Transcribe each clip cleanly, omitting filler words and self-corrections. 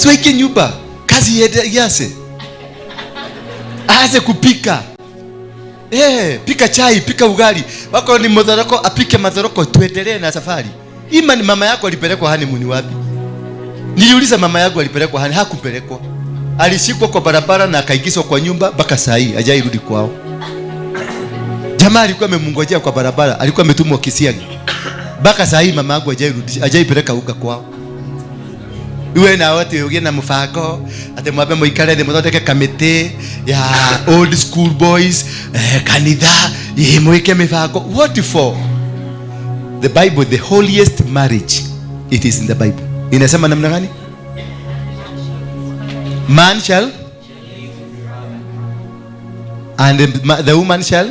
So iki nyumba kazi yase. Aanze kupika. Pika chai, pika ugali. Wako ni modhoroko, apike madhoroko, tuendelee na safari. Ima ni mama yako alipelekwa honeymoon wapi? Niliuliza mama yangu alipelekwa honeymoon, hakupelekwa. Alishikwa kwa barabara na akaingizwa kwa nyumba mpaka saa hii hajairudi kwao. Jamaa alikuwa amemngojea kwa barabara, alikuwa ametumwa Kisiagi. Mpaka saa hii mama yangu hajairudi, hajaipeleka uga kwao. Iwe na wote ugie na mfango ati mwambe muikare thi muthondeke kamiti ya old school boys, kanitha, mwike mibango. What for? The Bible, the holiest marriage, it is in the Bible. Inasema namna gani? Man shall and the woman shall,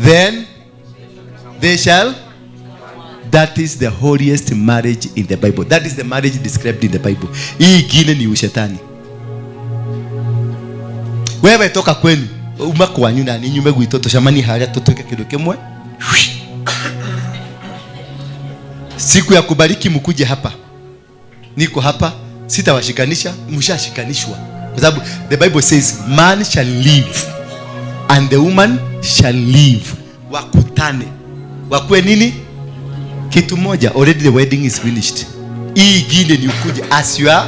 then they shall. That is the holiest marriage in the Bible. That is the marriage described in the Bible. Hii ingine ni ushetani. Wewe toka kwenu, uma kwanyu na ninyume gwitũ tucemanie haria tutuike kindu kimwe. Siku ya kubariki mkuje hapa. Niko hapa, sitawashikanisha, mshashikanishwa. Kwa sababu the Bible says man shall live and the woman shall live. Wakutane. Wakue nini? Kitu moja. Already the wedding is finished. Hii ingine ni ukuje as your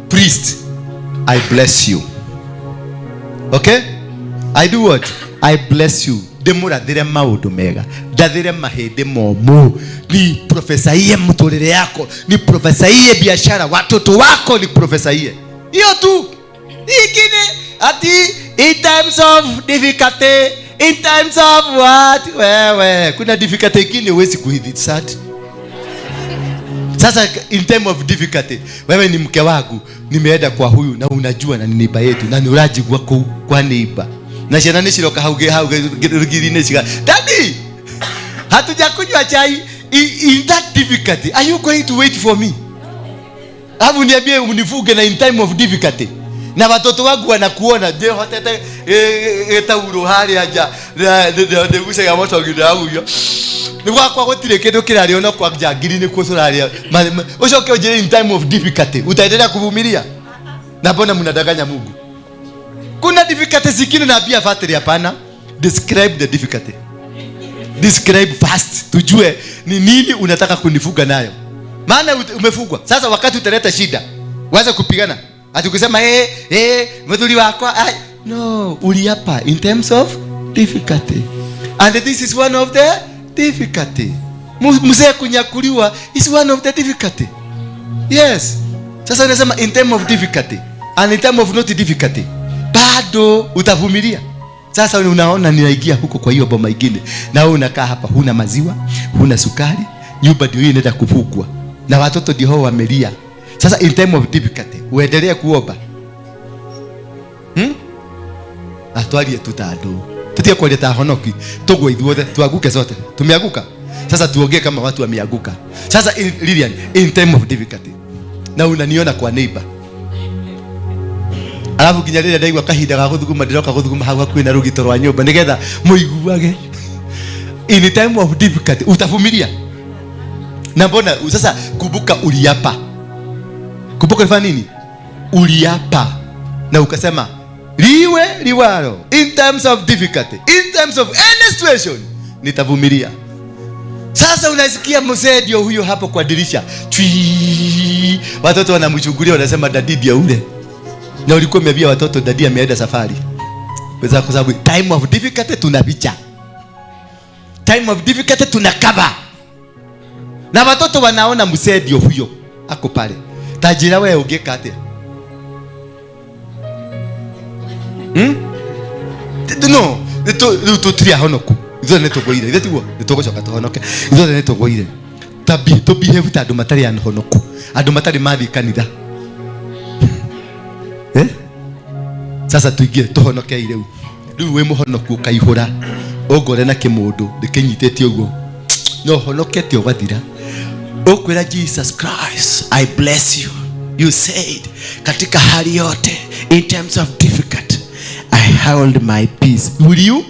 priest. I bless you. Okay? I do what? I bless you. Ndimurathire maundu mega, ndathire mahindi momu, ni profesaie muturire yako, ni profesaie biashara, watoto wako ni profesaie. Hiyo tu. Ingine ati in times of difficulty, in times of what? Wewe, kuna difficulty ingine huwezi kuhithisat. Sasa in time of difficulty, wewe ni mke wangu, nimeenda kwa huyu na unajua na ni neighbor yetu na ni urajigua kwa neighbor. Na ciana nĩ ciroka hau hau rũgiri-inĩ ciga, Daddy, hatujakunywa chai. In that difficulty, are you going to wait for me? Alafu niambie unifuge na in time of difficulty. Na watoto wangu wanakuona, je, hotete tauro harĩa nja, ndĩgucagia moto nginya hau. Nĩ gwakwa gũtirĩ kĩndũ kĩrarĩo no kwa njangiri nĩkuo tũrarĩa. Ũcoke ũnjĩre in time of difficulty, utaendelea kuvumilia? Na mbona mnadanganya Mungu? Kuna difficulty zingine na pia fatiri hapana. Describe the difficulty. Describe fast. Tujue ni nini unataka kunifuga nayo. Maana umefugwa. Sasa wakati utaleta shida, waanze kupigana. Ati ukisema mthuri wakwa, ai, no, uliapa in terms of difficulty. And this is one of the difficulty. Mzee kunyakuliwa is one of the difficulty. Yes. Sasa unasema in terms of difficulty and in terms of not difficulty, bado utavumilia. Sasa unaona ninaingia huko kwa hiyo boma ingine, na wewe unakaa hapa, huna maziwa, huna sukari, nyumba ndio inaenda kufungwa na watoto ndio hao wamelia. Sasa in time of difficulty uendelee kuomba. Atwarie tu ta andũ. Tutie kwaria ta honoki, tugwe ithuothe, tuanguke sote. Tumeanguka. Sasa tuongee kama watu wameanguka. Sasa Lilian, in time of difficulty, na unaniona kwa neighbor. Alafu nginya rĩrĩa ndaigua kahinda ga gũthuguma, ndĩroka gũthuguma hau hakuhĩ na rũgito rwa nyũmba nĩgetha mũiguage. In time of difficulty utavumilia. Na mbona sasa kumbuka uliapa. Kumbuka ulifanya nini? Uliapa. Na ukasema liwe liwalo, in terms of difficulty, in terms of any situation, nitavumilia. Sasa unasikia mzee ndio huyo hapo kwa dirisha. Chui. Watoto wanamchungulia wanasema daddy ndio ule. Na ulikuwa umeambia watoto daddy ameenda safari. Kwa sababu time of difficulty tunaficha. Time of difficulty tunakava. Na watoto wanaona mzee ndio huyo ako pale. Tajira wewe ungeka atia? No, rĩu tũtirĩ ahonoku. Ithuothe nĩ tũgũire. Ithuĩ tiguo? Nĩ tũgũcoka tũhonoke. Ithuothe nĩ tũgũire. Tũ behave ta andũ matarĩ ahonoku. Andũ matarĩ mathiĩ kanitha. Sasa tuingie tũhonokei rĩu. Rĩu wĩ mũhonoku ũkaihũra. Ũngore na kĩmũndũ ndĩkĩnyitĩte ũguo. No honokete ũgathira. Ũkwĩra Jesus Christ, I bless you. You said katika hali yote, in terms of difficult, I hold my peace. Will you?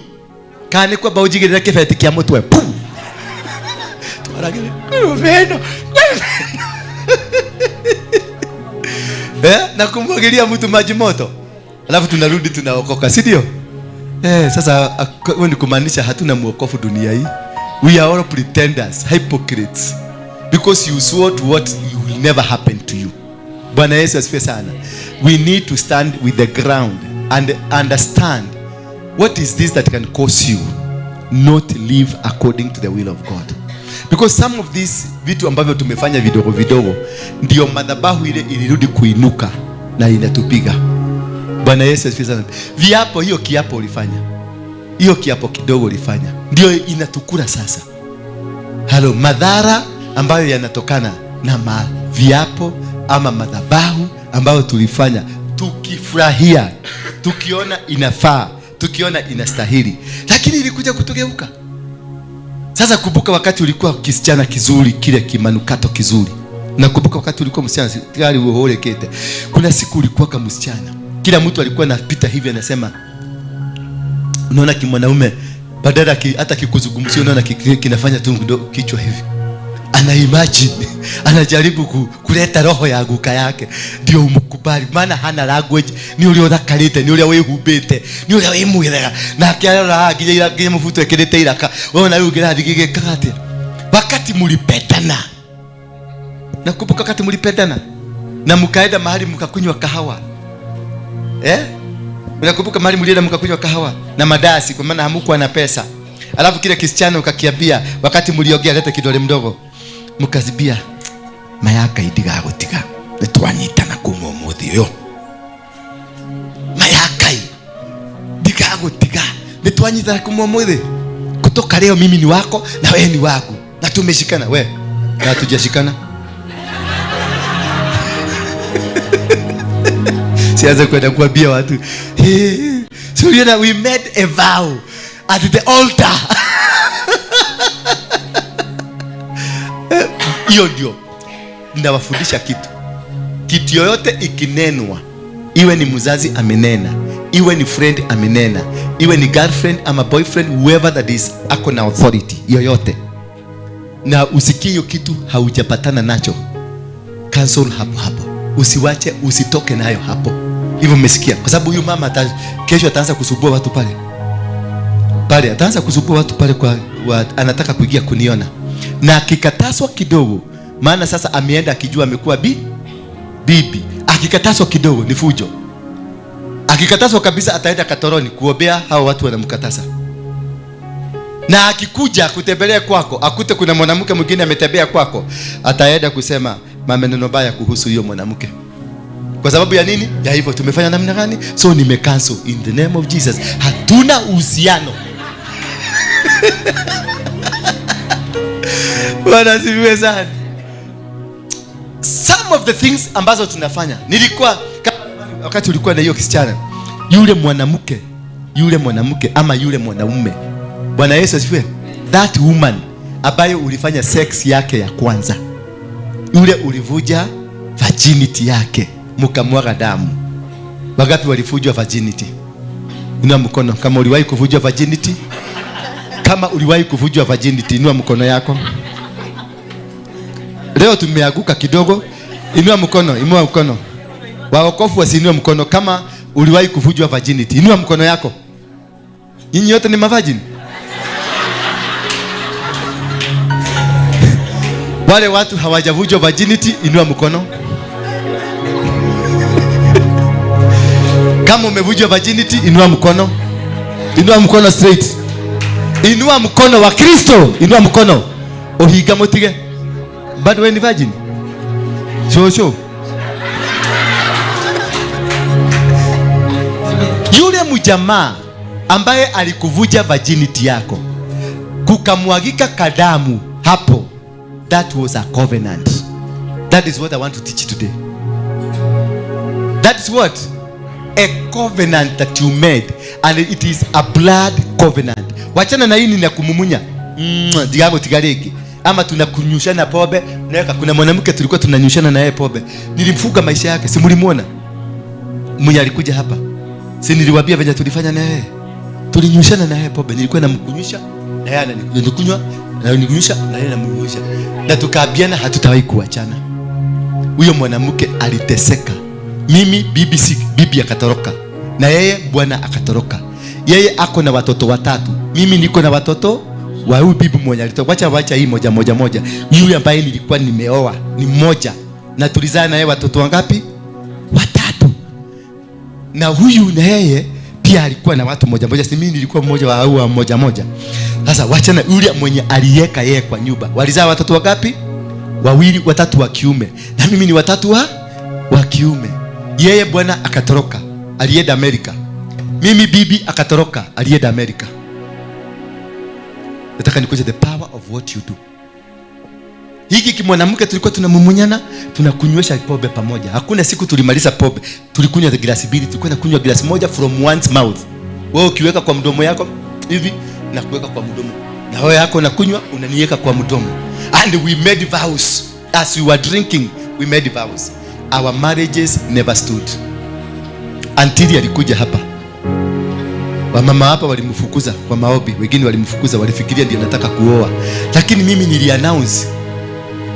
Kana nĩ kwamba ũnjigĩrĩre kĩbeti kĩa mũtwe. Pum! Twaragĩre. Kwĩ rũmeno. Na kumwagilia mtu maji moto. Alafu tunarudi tunaokoka, si ndio? Sasa wewe ni kumaanisha hatuna muokofu dunia hii. We are all pretenders, hypocrites. Because you swore to what will never happen to you. Bwana Yesu asifiwe sana. We need to stand with the ground and understand what is this that can cause you not live according to the will of God. Because some of these vitu ambavyo tumefanya vidogo vidogo ndio madhabahu ile ilirudi kuinuka na inatupiga. Bwana Yesu asifiwe sana. Viapo, hiyo kiapo ulifanya, hiyo kiapo kidogo ulifanya, ndio inatukura sasa. Halo, madhara ambayo yanatokana na viapo ama madhabahu ambayo tulifanya tukifurahia, tukiona inafaa, tukiona inastahili, lakini ilikuja kutugeuka. Sasa kumbuka wakati ulikuwa kisichana kizuri, kile kimanukato kizuri. Na kumbuka wakati ulikuwa msichana tayari uholekete. Kuna siku ulikuwa kama msichana, kila mtu alikuwa anapita hivi anasema, unaona kimwanaume badala hata kikuzungumzia unaona kinafanya tu kichwa hivi. Ana imagine, anajaribu kuleta roho ya guka yake ndio umkubali, maana hana language, ni uria uthakarite, ni uria wihubite, ni uria wimwirega, na akiarora nginya nginya mubuto ekirite iraka, wewe na riu ngirathi gigikaga atia. Wakati mulipendana, nakumbuka wakati mulipendana na mkaenda mahali mkakunywa kahawa, unakumbuka mahali mlienda mkakunywa kahawa na madasi, kwa maana hamkuwa na pesa. Alafu kile kisichana ukakiambia wakati mliogea, leta kidole mdogo, mukazibia mayaka idiga gutiga nitwanyitana kuma umuthi uyu, mayaka idiga gutiga nitwanyitana kuma umuthi, kutoka leo mimi ni wako na wewe ni wangu, na tumeshikana. We na tujashikana. Sianze kwenda kuambia watu. So you know, we made a vow at the altar. Hiyo ndio ninawafundisha kitu. Kitu yoyote ikinenwa, iwe ni mzazi amenena, iwe ni friend amenena, iwe ni girlfriend ama boyfriend, whoever that is, ako na authority yoyote, na usikie hiyo kitu haujapatana nacho, cancel hapo hapo. Usiwache, usitoke nayo hapo. Hivyo umesikia? Kwa sababu huyu mama kesho ataanza kusumbua watu pale. Pale ataanza kusumbua watu pale kwa anataka kuingia kuniona. Na akikataswa kidogo, maana sasa ameenda akijua amekuwa bibi. Akikataswa kidogo ni fujo. Akikataswa kabisa ataenda katoroni kuombea hao watu wanamkatasa. Na akikuja kutembelea kwako, akute kuna mwanamke mwingine ametembea kwako, ataenda kusema maneno mabaya kuhusu hiyo mwanamke. Kwa sababu ya nini? Ya hivyo tumefanya namna gani? So nimecancel in the name of Jesus. Hatuna uhusiano. Bwana asifiwe sana. Some of the things ambazo tunafanya, nilikuwa wakati ulikuwa na hiyo kisichana, yule mwanamke ama yule mwanaume, Bwana Yesu asifiwe, that woman ambayo ulifanya sex yake ya kwanza, yule ulivuja virginity yake, mkamwaga damu. Wangapi walivujwa virginity? Inua mkono kama uliwahi kuvujwa virginity. Kama uliwahi kuvujwa virginity, inua mkono yako. Leo tumeanguka kidogo. Inua mkono, inua mkono. Waokofu wasiinue mkono kama uliwahi kuvujwa virginity. Inua mkono yako. Nyinyi yote ni mavirgin. Wale watu hawajavujwa virginity, inua mkono. Kama umevujwa virginity, inua mkono. Inua mkono straight. Inua mkono wa Kristo, inua mkono. Ohiga mutige. Bado wewe ni virgin? Shosho. Yule mjamaa ambaye alikuvuja virginity yako, kukamwagika kadamu hapo, that was a covenant. That is what I want to teach you today. That's what? A covenant that you made, and it is a blood covenant. Wachana na hii ni kumumunya. Diago tigareki. Ama tunakunyushana pombe. Naweka kuna mwanamke tulikuwa tunanyushana na yeye pombe. Nilimfuga maisha yake, si mlimuona? Mwenye alikuja hapa. Si niliwaambia venye tulifanya na yeye. Tulinyushana na yeye pombe. Nilikuwa namkunyusha na yeye ananikunywa, na nikunyusha na yeye anamkunyusha. Na tukaambiana hatutawahi kuachana. Huyo mwanamke aliteseka Mimi bibi si bibi akatoroka, na yeye bwana akatoroka. Yeye ako na watoto watatu, mimi niko na watoto wa huyu bibi mmoja alitoka. Wacha wacha hii moja moja moja. Yule ambaye nilikuwa nimeoa ni mmoja, na tulizaa na yeye watoto wangapi? Watatu. Na huyu na yeye pia alikuwa na watu moja moja, si mimi nilikuwa mmoja wa hao moja moja. Sasa wacha na yule mwenye aliweka yeye kwa nyumba, walizaa watoto wangapi? Wawili, watatu wa kiume, na mimi ni watatu wa kiume. Yeye bwana akatoroka, alienda Amerika. Mimi bibi akatoroka, alienda Amerika. Nataka nikuje the power of what you do. Hiki kimwanamke tulikuwa tunamumunyana, tunakunywesha pombe pamoja. Hakuna siku tulimaliza pombe. Tulikunywa glasi mbili, tulikuwa tunakunywa glasi moja from one's mouth. Wewe ukiweka kwa mdomo yako hivi na kuweka kwa mdomo. Na wewe yako unakunywa, unaniweka kwa mdomo. And we made vows. As we were drinking, we made vows. Our marriages never stood. Until alikuja hapa. Wamama hapa walimfukuza kwa maombi, wengine walimfukuza, walifikiria ndio nataka kuoa. Lakini mimi niliannounce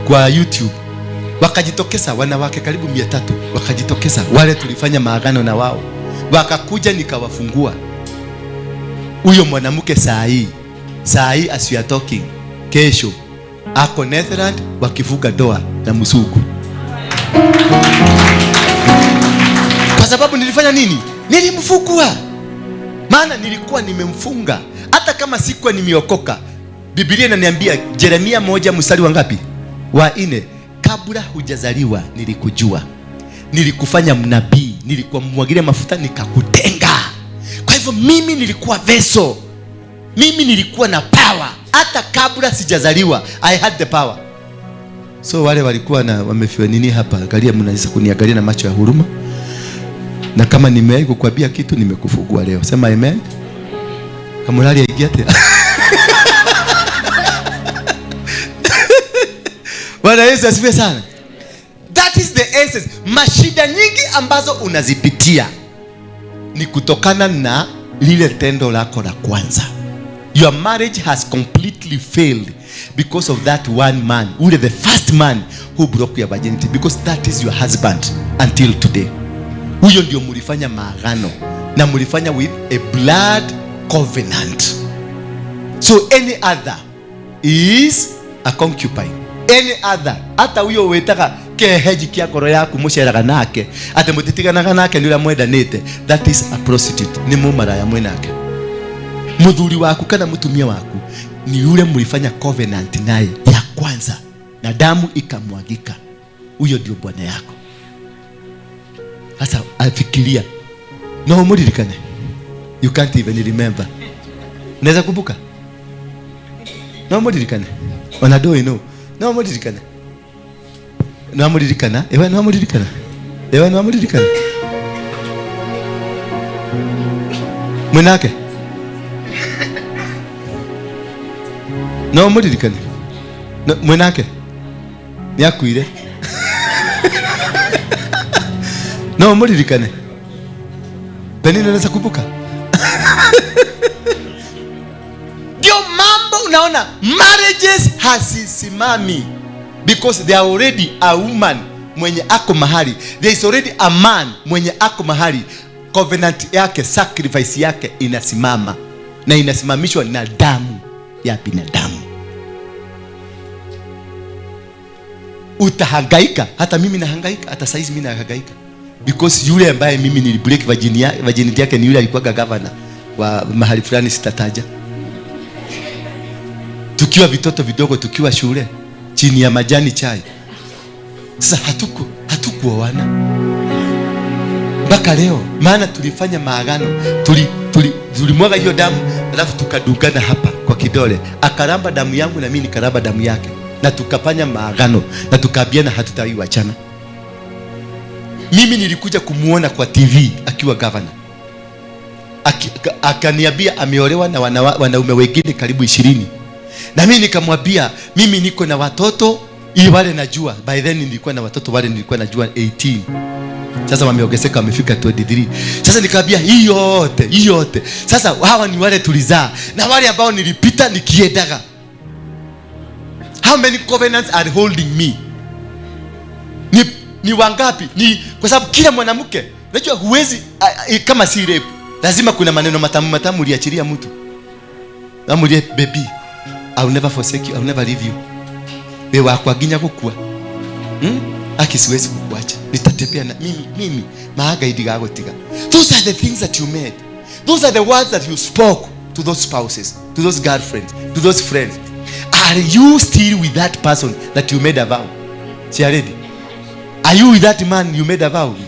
kwa YouTube, wakajitokeza wanawake karibu 300, wakajitokeza wale tulifanya maagano na wao, wakakuja nikawafungua. Huyo mwanamke saa hii, saa hii as we are talking, kesho ako Netherland wakifunga ndoa na mzungu. Kwa sababu nilifanya nini? Nilimfungua. Maana nilikuwa nimemfunga. Hata kama sikuwa nimeokoka. Biblia inaniambia Yeremia 1 mstari wa ngapi? Wa 4. Kabla hujazaliwa nilikujua. Nilikufanya mnabii, nilikuwa mmwagilia mafuta nikakutenga. Kwa hivyo mimi nilikuwa vessel. Mimi nilikuwa na power. Hata kabla sijazaliwa I had the power. So wale walikuwa na wamefiwa nini hapa, angalia, mnaweza kuniangalia na macho ya huruma. Na kama nimewahi kukwambia kitu nimekufungua leo. Sema amen. Kamulali aingia tena. Bwana Yesu asifiwe sana. That is the essence. Mashida nyingi ambazo unazipitia ni kutokana na lile tendo lako la kwanza. Your marriage has completely failed because of that one man, ule the first man who broke your virginity, because that is your husband until today. Huyo ndio mulifanya maagano na mulifanya with a blood covenant. So any other is a concubine. Any other, hata huyo wetaga keheji kia ngoro yaku muceraga nake ati mutitiganaga nake ni uria mwendanite, that is a prostitute, ni mumaraya mwenake. Muthuri waku kana mutumia waku ni yule mulifanya covenant naye ya kwanza na damu ikamwagika, huyo ndio bwana yako. Sasa afikiria, no umuririkane, you can't even remember. Unaweza kumbuka? No umuririkane, ona do no no umuririkane, no umuririkana, ewe no umuririkana, ewe no umuririkana mwenake, no umuririkane no mwenake niakuire, no umuririkane. Penina unaweza kumbuka? Ndio mambo unaona marriages hazisimami because there are already a woman mwenye ako mahali, there is already a man mwenye ako mahali. Covenant yake, sacrifice yake inasimama na inasimamishwa na damu ya binadamu. Utahangaika, hata mimi nahangaika, hata saizi mimi nahangaika. Because yule ambaye mimi nilibreak virginity yake ni yule alikuwa governor wa mahali fulani sitataja. Tukiwa vitoto vidogo, tukiwa shule chini ya majani chai. Sasa hatukuoana mpaka leo, maana tulifanya maagano, tulimwaga hiyo damu, alafu tukadungana hapa kwa kidole. Akaramba damu yangu na mimi nikaramba damu yake, na tukafanya maagano na tukaambiana hatutaiwachana. Mimi nilikuja kumuona kwa TV akiwa governor. Akaniambia ameolewa na wanaume wengine karibu 20. Na mimi nikamwambia mimi niko na watoto ili wale najua. By then nilikuwa na watoto wale nilikuwa najua 18. Sasa wameongezeka wamefika 23. Sasa nikamwambia hii yote, hii yote. Sasa hawa ni wale tulizaa na wale ambao nilipita nikiendaga. How many covenants are holding me? Ni Ni wangapi? Ni kwa sababu kila mwanamke, unajua huwezi kama si rape, lazima kuna maneno matamu matamu uliachilia mtu. Amulie, "Baby, I will never forsake you, I will never leave you. Wewe wakwa nginya gukua. Aki siwezi kukuacha. Nitatembea na mimi maaga idigagutiga." Those are the things that you made. Those are the words that you spoke to those spouses, to those girlfriends, to those friends. Are you still with that person that you made a vow? Already? Are you with that man you made a vow with?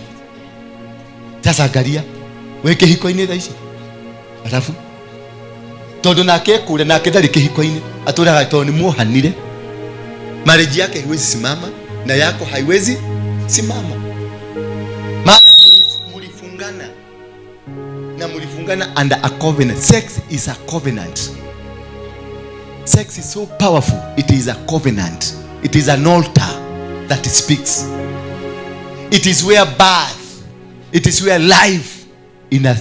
Sasa angalia, wĩ kĩhiko-inĩ thaa ici, alafu tondũ nake kũrĩa nake ndarĩ kĩhiko-inĩ, atũraga tondũ nĩ muohanire. Marriage yake haiwezi simama na yako haiwezi simama, maana mulifungana na mulifungana under a covenant. Sex is a covenant. Sex is so powerful. It is a covenant. It is an altar that speaks. It is where birth, it is where life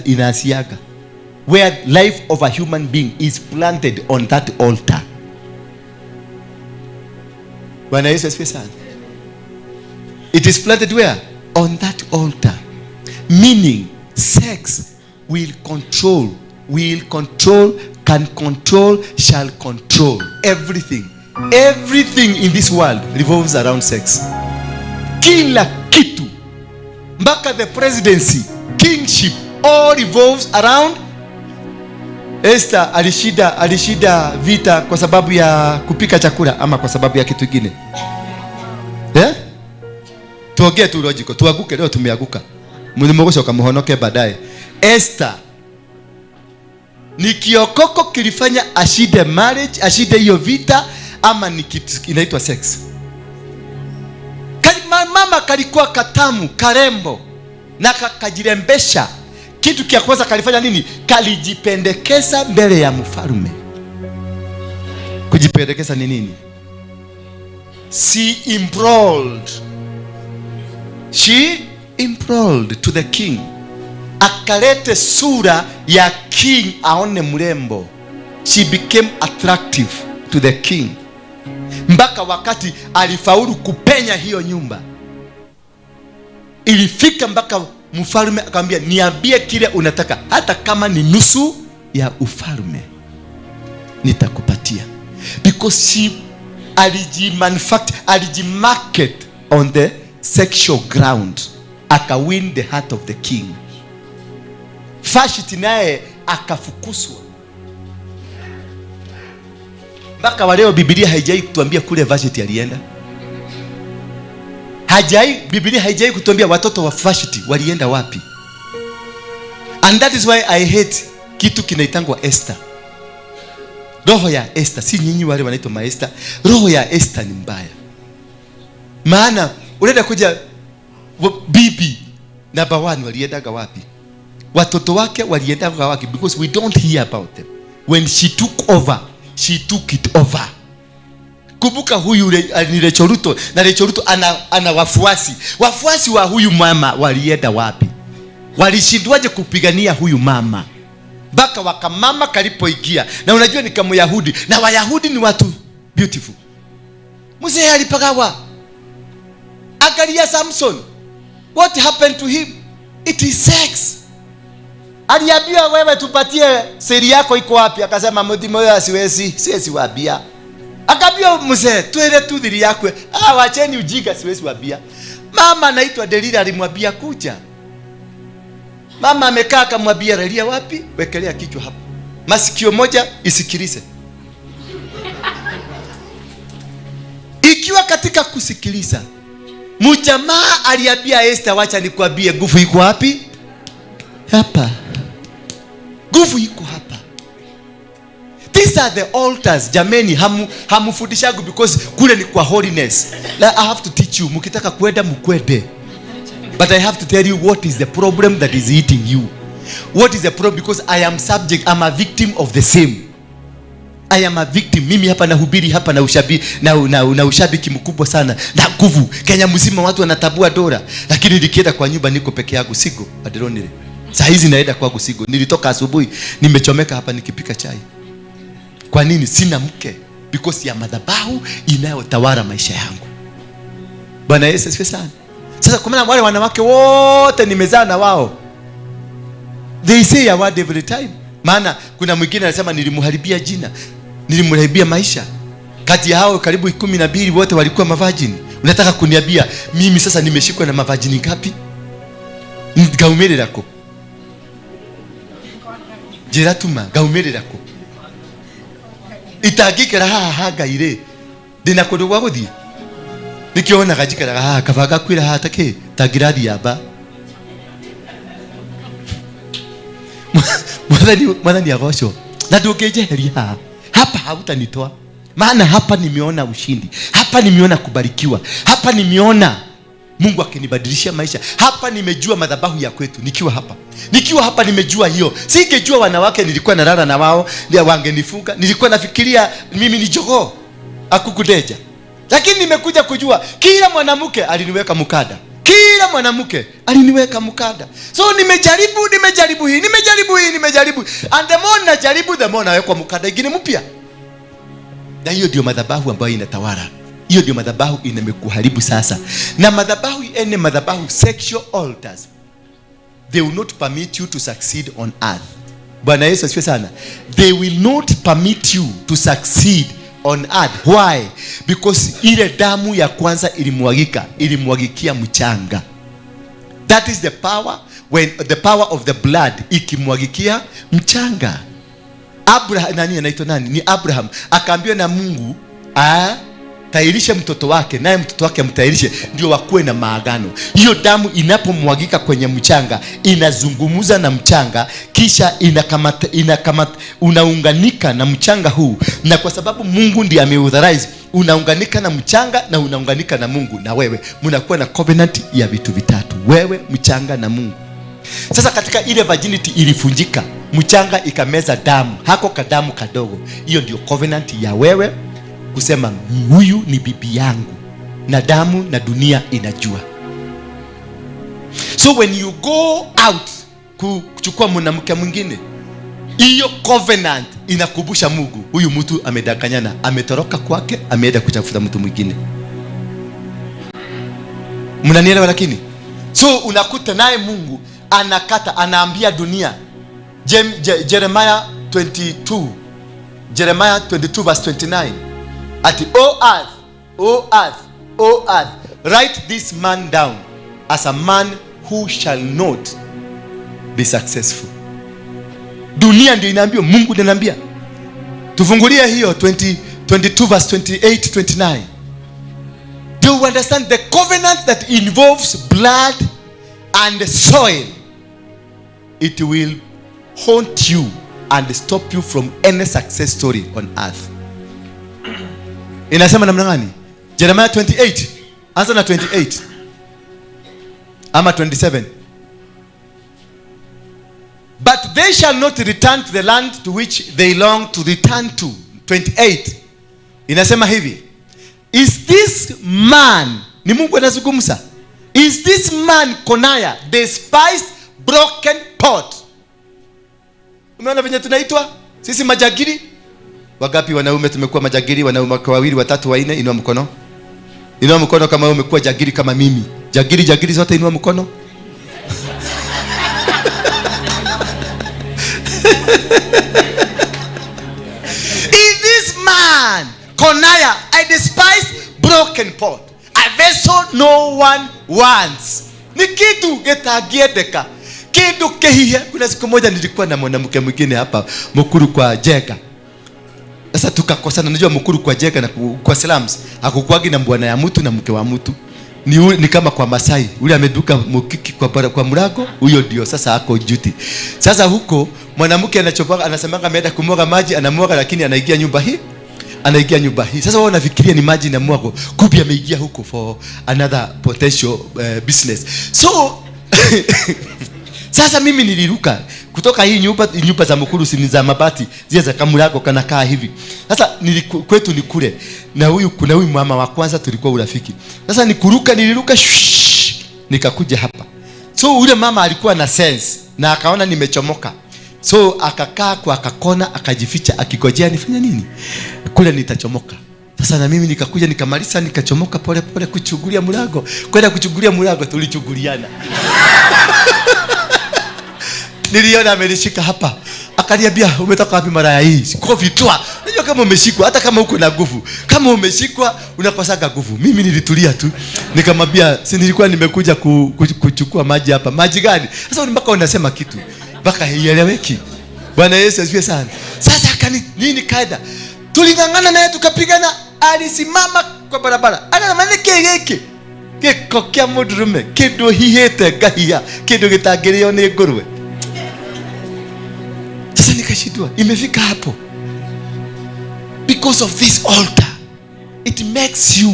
inaanziaga, where life of a human being is planted on that altar. Bwana Yesu asifiwe sana. It is planted where? On that altar. Meaning sex will control, will control, can control, shall control everything. Everything in this world revolves around sex. Kila kitu, mpaka the presidency, kingship, all revolves around. Esther alishinda vita kwa sababu ya kupika chakula ama kwa sababu ya kitu kingine? Eh? Tuongee tu logical, tuanguke leo, tumeanguka. Mlimogoshoka muhonoke baadaye. Esther ni kiokoko kilifanya ashinde marriage, ashinde hiyo vita, ama ni kitu inaitwa sex? Mama kalikuwa katamu, karembo na kakajirembesha. Kitu kia kwanza kalifanya nini? Kalijipendekeza mbele ya mfalme. Kujipendekeza ni nini? She implored. She implored to the king. Akalete sura ya king aone mrembo. She became attractive to the king mpaka wakati alifaulu kupenya hiyo nyumba. Ilifika mpaka mfalme akamwambia, "Niambie kile unataka, hata kama ni nusu ya ufalme nitakupatia." Because she alijimanufacture, alijimarket on the sexual ground, akawin the heart of the king. Vashti naye akafukuzwa. Mpaka wa leo Biblia haijai kutuambia kule Vashti alienda. Hajai, Biblia haijai kutuambia watoto wa Vashti walienda wapi. And that is why I hate kitu kinaitangwa Esther. Roho ya Esther, si nyinyi wale wanaitwa maesther. Roho ya Esther ni mbaya. Maana unaenda kuja bibi number one waliendaga wapi? Watoto wake waliendaga wapi? Because we don't hear about them. When she took over, she took it over. Kumbuka huyu ni Rachel Ruto, na Rachel Ruto ana wafuasi. Wafuasi wa huyu mama walienda wapi? Walishindwaje kupigania huyu mama mpaka wakamama kalipoingia? Na unajua ni kama Yahudi, na Wayahudi ni watu beautiful. Mzee alipagawa. Angalia Samson, what happened to him? It is sex. Aliambiwa, "Wewe tupatie siri yako iko wapi?" Akasema, "Mtimo huyo siwezi waambia." Akaambiwa, "Mzee, twende tu thiri yako." "Ah, wacheni ujinga, siwezi waambia." Mama anaitwa Delila alimwambia, "Kuja." Mama amekaa akamwambia, "Lalia wapi? Wekelea kichwa hapo. Masikio moja isikilize." Ikiwa katika kusikiliza, mjamaa aliambia Esther, "Wacha nikwambie nguvu iko wapi? Hapa. Nguvu iko hapa." These are the altars. Jameni, hamufundishagu because kule ni kwa holiness. Like, I have to teach you. Mkitaka kwenda mkwende. But I have to tell you what is the problem that is eating you. What is the problem? Because I am subject, I'm a victim of the same. I am a victim. Mimi hapa nahubiri hapa na ushabi, na ushabiki mkubwa sana na nguvu. Kenya mzima watu wanatabua dola, lakini nikienda kwa nyumba niko peke yangu sigo aderonire. Saa hizi naenda kwangu sigo. Nilitoka asubuhi nimechomeka hapa nikipika chai. Kwa nini sina mke? Because ya madhabahu inayotawala maisha yangu. Bwana Yesu asifiwe sana. Sasa kwa maana wale wanawake wote nimezaa na wao, they say a word every time. Maana kuna mwingine anasema nilimharibia jina, nilimharibia maisha. Kati ya hao karibu 12 wote walikuwa mavirgin. Unataka kuniambia mimi sasa nimeshikwa na mavirgin ngapi? Ngaumirira ko? Njira tuma ngaumirira ko? Itangikira haha ha Ngai rĩ, ndĩna kũndũ gwa gũthiĩ? Nĩkĩo wonaga njikaraga haha, kaba ngakuĩra haha ta kĩ, ta ngirathi ya mba. Mwathani agocwo. Na ndũngĩnjeheria haha. Hapa hautanitoa. Maana hapa nimeona ushindi. Hapa nimeona kubarikiwa. Hapa nimeona Mungu akinibadilishia maisha. Hapa nimejua madhabahu ya kwetu nikiwa hapa. Nikiwa hapa nimejua hiyo. Singejua wanawake nilikuwa nalala na wao, ndio wangenifunga. Nilikuwa nafikiria mimi ni jogoo akukudeja. Lakini nimekuja kujua kila mwanamke aliniweka mkada. Kila mwanamke aliniweka mkada. So nimejaribu, nimejaribu hii, nimejaribu hii, nimejaribu. And the more najaribu, the more nawekwa mkada ingine mpya. Na hiyo ndio madhabahu ambayo inatawala. Hiyo ndio madhabahu inamekuharibu sasa. Na madhabahu ene madhabahu sexual altars, they will not permit you to succeed on earth. Bwana Yesu asifiwe sana. They will not permit you to succeed on earth. Why? Because ile damu ya kwanza ilimwagika, ilimwagikia mchanga. That is the power, when the power of the blood ikimwagikia mchanga. Abraham, nani anaitwa nani? Ni Abraham. Akaambiwa na Mungu atairishe mtoto wake, naye mtoto wake amtairishe, ndio wakuwe na maagano. Hiyo damu inapomwagika kwenye mchanga, inazungumza na mchanga, kisha unaunganika na mchanga huu. Na kwa sababu Mungu ndiye ameauthorize, unaunganika na mchanga na unaunganika na Mungu, na wewe mnakuwa na covenant ya vitu vitatu: wewe, mchanga na Mungu. Sasa katika ile virginity ilifunjika, mchanga ikameza damu, hako kadamu kadogo. Hiyo ndio covenant ya wewe kusema huyu ni bibi yangu, na damu na dunia inajua. So when you go out kuchukua mwanamke mwingine, hiyo covenant inakumbusha Mungu, huyu mtu amedanganyana, ametoroka kwake, ameenda kutafuta mtu mwingine. Mnanielewa? Lakini so unakuta naye Mungu anakata, anaambia dunia. Jeremiah 22, Jeremiah 22 verse 29, ati O earth, O earth, O earth, write this man down as a man who shall not be successful. Dunia ndio inaambiwa, Mungu ndiye anaambia. Tufungulie hiyo 22 verse 28 29. Do you understand the covenant that involves blood and soil? It will haunt you and stop you from any success story on earth. Inasema namna gani? Jeremiah 28. Anza na 28. Ama 27. But they shall not return to the land to which they long to return to. 28. Inasema hivi. Is this man, ni Mungu anazungumza. Is this man Coniah, despised broken pot? Umeona venye tunaitwa? Sisi majagiri? Wangapi wanaume tumekuwa majagiri? Wanaume wawili, watatu, wanne, inua mkono. Inua mkono kama wewe umekuwa jagiri kama mimi. Jagiri, jagiri zote inua mkono. Is this man Coniah, I despise broken pot, a vessel no one wants. Ni kitu gitagiendeka, kitu kehihe. Kuna siku moja nilikuwa na mwanamke mwingine hapa Mukuru kwa Jega. Sasa tukakosana. Unajua Mukuru kwa Jega na kwa slums hakukuagi na bwana ya mtu na mke wa mtu. Ni kama kwa Masai, ule ameduka mukiki kwa mlango, huyo ndio sasa ako duty. Sasa huko mwanamke anachopaga, anasemanga ameenda kumwaga maji, anamwaga lakini anaingia nyumba hii. Anaingia nyumba hii. Sasa wao wanafikiria ni maji na mwago, kumbe ameingia huko for another potential business. So sasa mimi niliruka kutoka hii nyumba, nyumba za Mukuru si za mabati, zile za kamulago kana kaa hivi. Sasa kwetu ni kule. Na huyu kuna huyu mama wa kwanza tulikuwa urafiki. Sasa nikuruka, niliruka shh, nikakuja hapa. So yule mama alikuwa na sense na akaona nimechomoka. So akakaa kwa akakona akajificha akigojea nifanye nini? Kule nitachomoka. Sasa na mimi nikakuja nikamaliza, nikachomoka pole pole kuchungulia mlango, kwenda kuchungulia mlango, tulichunguliana. Niliona amenishika hapa, akaniambia umetoka wapi mara hii? Kofi twa. Unajua kama umeshikwa, hata kama uko na nguvu, kama umeshikwa unakosaga nguvu. Mimi nilitulia tu, nikamwambia si nilikuwa nimekuja kuchukua maji hapa. Maji gani? Sasa mpaka unasema kitu mpaka haieleweki. Bwana Yesu asifiwe sana. Sasa akani nini kaida, tuling'ang'ana naye tukapigana, alisimama kwa barabara. Ana maana kegeke gĩko kĩa mũndũrũme, kĩndũ hihĩte ngahia, kĩndũ gĩtangĩrĩo nĩ ngũrwe. Sasa nikashindwa, imefika hapo. Because of this altar, it makes you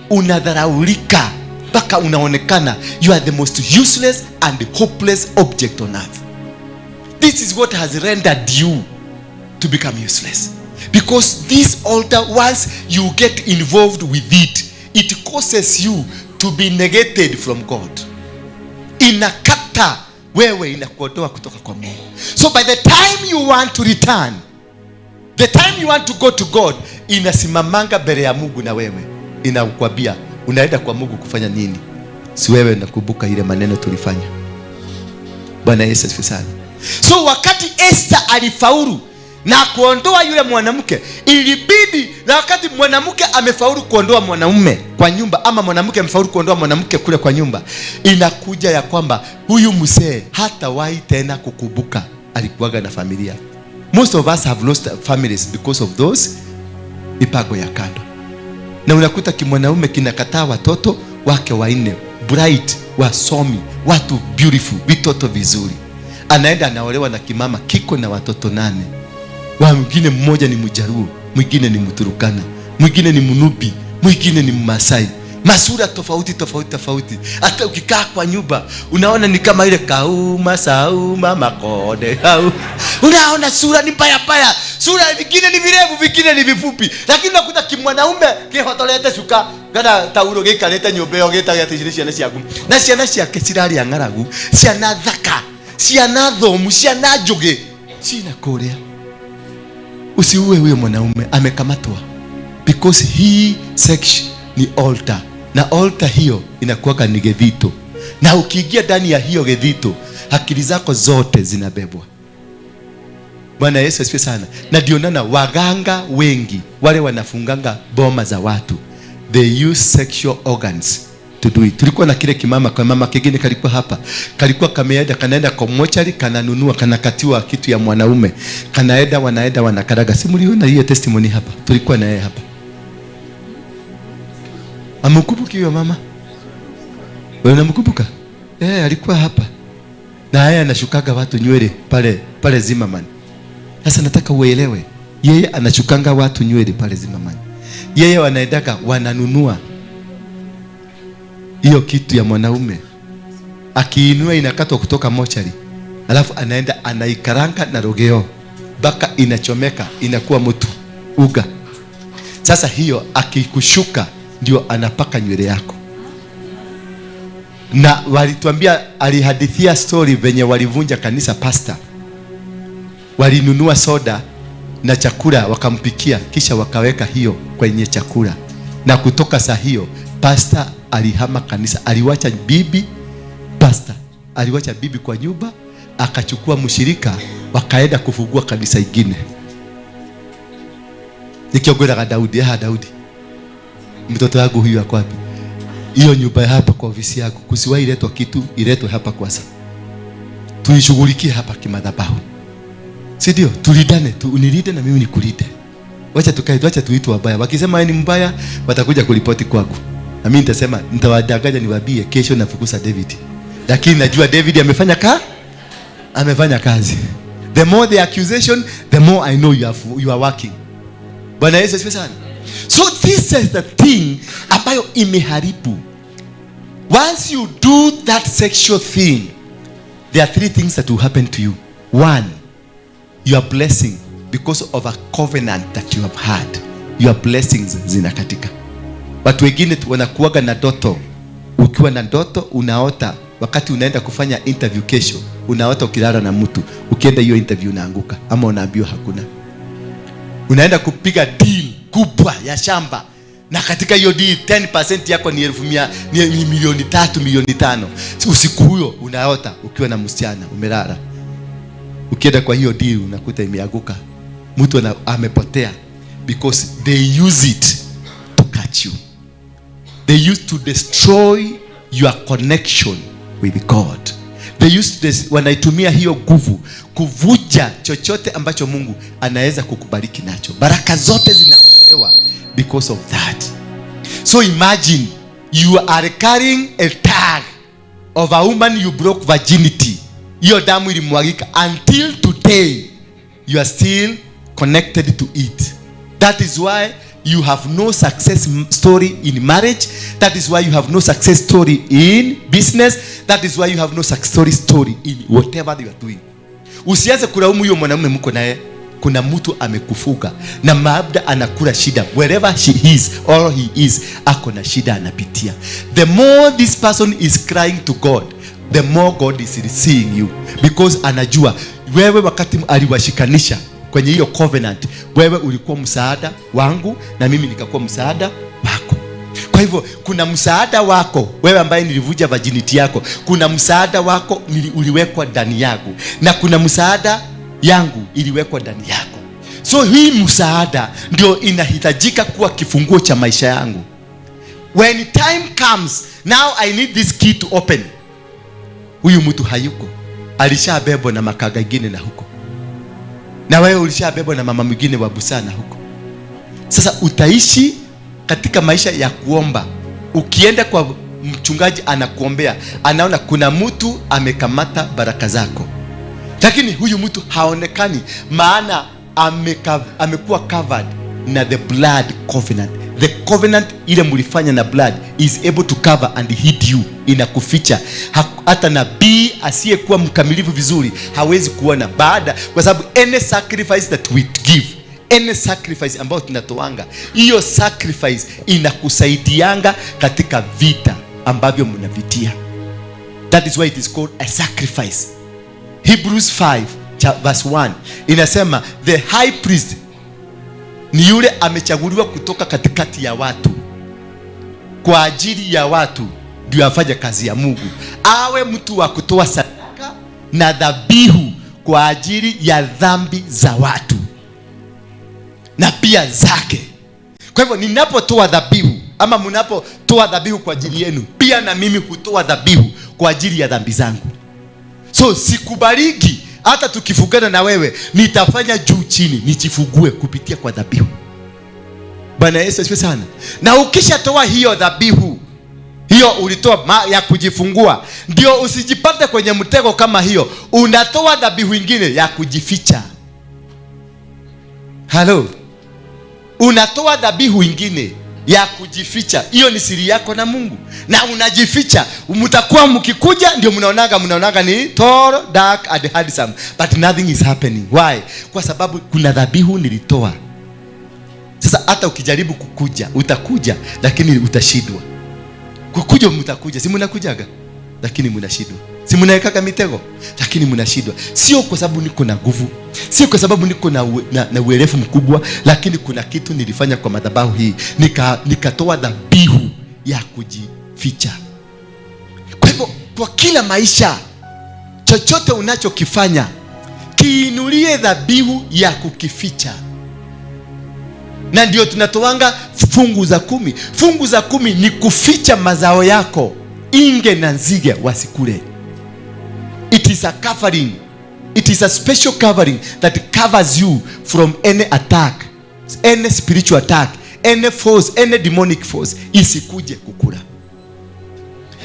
unadharaulika mpaka unaonekana you are the most useless and hopeless object on earth. This is what has rendered you to become useless. Because this altar, once you get involved with it, it causes you to be negated from God. Inakata wewe, inakuondoa kutoka kwa Mungu. So by the time you want to return, the time you want to go to God, inasimamanga mbele ya Mungu na wewe inakwambia unaenda kwa Mungu kufanya nini? Si wewe unakumbuka ile maneno tulifanya? Bwana Yesu asifiwe sana. So wakati Esther alifaulu na kuondoa yule mwanamke, ilibidi, na wakati mwanamke amefaulu kuondoa mwanaume kwa nyumba, ama mwanamke amefaulu kuondoa mwanamke kule kwa nyumba, inakuja ya kwamba huyu mzee hatawahi tena kukumbuka alikuwaga na familia. Most of us have lost families because of those mipango ya kando. Na unakuta kimwanaume kinakataa watoto wake wanne, bright, wasomi, watu beautiful, vitoto vizuri. Anaenda anaolewa na kimama kiko na watoto 8. Wa mwingine mmoja ni Mjaluo, mwingine ni Mturukana, mwingine ni Mnubi, mwingine ni Mmasai. Masura tofauti tofauti tofauti. Hata ukikaa kwa nyumba unaona ni kama ile kauma sauma makode hau. Unaona sura ni mbaya mbaya, sura vingine ni virefu, vingine ni vifupi. Lakini unakuta kimwanaume kihotolete shuka kana tauro gikarete nyumba iyo gitaga ati ici nĩ ciana ciaku, na ciana ciake ciraria ng'aragu, ciana thaka, ciana thomu, ciana njũgĩ, cina kũrĩa. Usiue huyo mwanaume, amekamatwa because hii sex ni altar, na altar hiyo inakuwaga ni gethito, na ukiingia ndani ya hiyo gethito akili zako zote zinabebwa. Bwana Yesu asifiwe sana. Na ndio naona waganga wengi wale wanafunganga boma za watu, they use sexual organs to do it. Tulikuwa na kile kimama, kwa mama kingine kalikuwa hapa, kalikuwa kameenda, kanaenda kwa mochari, kananunua, kanakatiwa kitu ya mwanaume, kanaenda, wanaenda wanakaraga. Si mliona hiyo testimony hapa? Tulikuwa na yeye hapa. Amkumbuki huyo mama? Wewe unamkumbuka? Alikuwa hapa. Na yeye anashukaga watu nywele pale pale Zimmerman. Sasa nataka uelewe, yeye anashukanga watu nywele pale Zimmerman. Yeye wanaendaga wananunua hiyo kitu ya mwanaume, akiinua inakatwa kutoka mochari, alafu anaenda anaikaranga na rogeo mpaka inachomeka, inakuwa mtu uga. Sasa hiyo akikushuka ndio anapaka nywele yako. Na walituambia, alihadithia story venye walivunja kanisa pastor. Walinunua soda na chakula wakampikia, kisha wakaweka hiyo kwenye chakula. Na kutoka saa hiyo pastor alihama kanisa, aliwacha bibi pastor, aliwacha bibi kwa nyumba, akachukua mshirika, wakaenda kufungua kanisa ingine. Nikiongeraga Daudi, ha Daudi, mtoto wangu huyu ako wapi? Hiyo nyumba ya hapa kwa ofisi yako, kusiwahi iletwa kitu, iletwe hapa kwanza. Tuishughulikie hapa kimadhabahu. Si ndio? Tulindane, unilinde na mimi nikulinde. Wacha tukae, wacha tuitwe wabaya. Wakisema ni mbaya, watakuja kuripoti kwangu. Na mimi nitasema, nitawadanganya niwaambie kesho nafukuza David. Lakini najua David amefanya amefanya kazi. The more the accusation, the more I know you are working. Bwana Yesu asifiwe sana. So this is the thing ambayo imeharibu. Once you do that sexual thing, there are three things that will happen to you. One, your blessing, because of a covenant that you have had, your blessings zinakatika. Watu wengine wanakuwaga na ndoto. Ukiwa na ndoto unaota, wakati unaenda kufanya interview kesho, unaota ukilala na mtu, ukienda hiyo interview unaanguka ama unaambiwa hakuna. Unaenda kupiga deal kubwa, kubwa ya shamba, na katika hiyo deal 10% yako ni 100,000, ni 3 milioni, 5 milioni. Usiku huyo unaota ukiwa na msichana umelala. Ukienda kwa hiyo deal unakuta imeanguka, mtu amepotea, because they use it to catch you. They used to destroy your connection with God. They used to wanaitumia hiyo nguvu kuvunja chochote ambacho Mungu anaweza kukubariki nacho. Baraka zote zinaondolewa because of that. So imagine you are carrying a tag of a woman you broke virginity. Hiyo damu ilimwagika, until today you are still connected to it. That is why you have no success story in marriage. That is why you have no success story in business. That is why you have no success story in whatever you are doing. Usianze kulaumu huyo mwanamume mko naye. Kuna mtu amekufuga na labda anakula shida wherever she is or he is, ako na shida anapitia. The more this person is crying to God, the more God is seeing you, because anajua wewe wakati aliwashikanisha kwenye hiyo covenant, wewe ulikuwa msaada wangu na mimi nikakuwa msaada wako. Kwa hivyo kuna msaada wako wewe ambaye nilivunja virginity yako, kuna msaada wako uliwekwa ndani yangu, na kuna msaada yangu iliwekwa ndani yako. So hii msaada ndio inahitajika kuwa kifunguo cha maisha yangu. When time comes, now I need this key to open. Huyu mtu hayuko, alishabebwa na makaga ingine na huko, na wewe ulishabebwa na mama mwingine wa busana huko. Sasa utaishi katika maisha ya kuomba. Ukienda kwa mchungaji anakuombea, anaona kuna mtu amekamata baraka zako, lakini huyu mtu haonekani, maana amekuwa covered na the blood covenant. The covenant ile mlifanya na blood is able to cover and hid you, inakuficha. Hata nabii asiyekuwa mkamilifu vizuri hawezi kuona baada, kwa sababu any sacrifice that we give, any sacrifice ambayo tunatoanga, hiyo sacrifice inakusaidianga katika vita ambavyo mnavitia. That is why it is called a sacrifice. Hebrews 5 verse 1 inasema the high priest ni yule amechaguliwa kutoka katikati ya watu kwa ajili ya watu ndio afanye kazi ya Mungu, awe mtu wa kutoa sadaka na dhabihu kwa ajili ya dhambi za watu na pia zake. Kwa hivyo ninapotoa dhabihu ama mnapotoa dhabihu kwa ajili yenu, pia na mimi hutoa dhabihu kwa ajili ya dhambi zangu. So sikubaliki hata tukifungana na wewe, nitafanya juu chini nijifungue kupitia kwa dhabihu. Bwana Yesu asifiwe sana. Na ukishatoa hiyo dhabihu, hiyo ulitoa ya kujifungua, ndio usijipate kwenye mtego kama hiyo. Unatoa dhabihu ingine ya kujificha. Halo, unatoa dhabihu ingine ya kujificha. Hiyo ni siri yako na Mungu, na unajificha. Mtakuwa mkikuja ndio mnaonaga ni tall, dark and handsome, but nothing is happening. Why? Kwa sababu kuna dhabihu nilitoa. Sasa hata ukijaribu kukuja utakuja, lakini utashindwa kukuja. Mtakuja, si mnakujaga, lakini mnashindwa. Si mnawekaga mitego, lakini mnashindwa. Sio kwa sababu niko na nguvu, sio kwa sababu niko na uerefu mkubwa, lakini kuna kitu nilifanya kwa madhabahu hii, nikatoa dhabihu ya kujificha. Kwa hivyo kwa kila maisha, chochote unachokifanya kiinulie dhabihu ya kukificha. Na ndio tunatoanga fungu za kumi. Fungu za kumi ni kuficha mazao yako, inge na nzige wasikule. It is a covering. It is a special covering that covers you from any attack, any spiritual attack, any force, any demonic force isikuje kukula.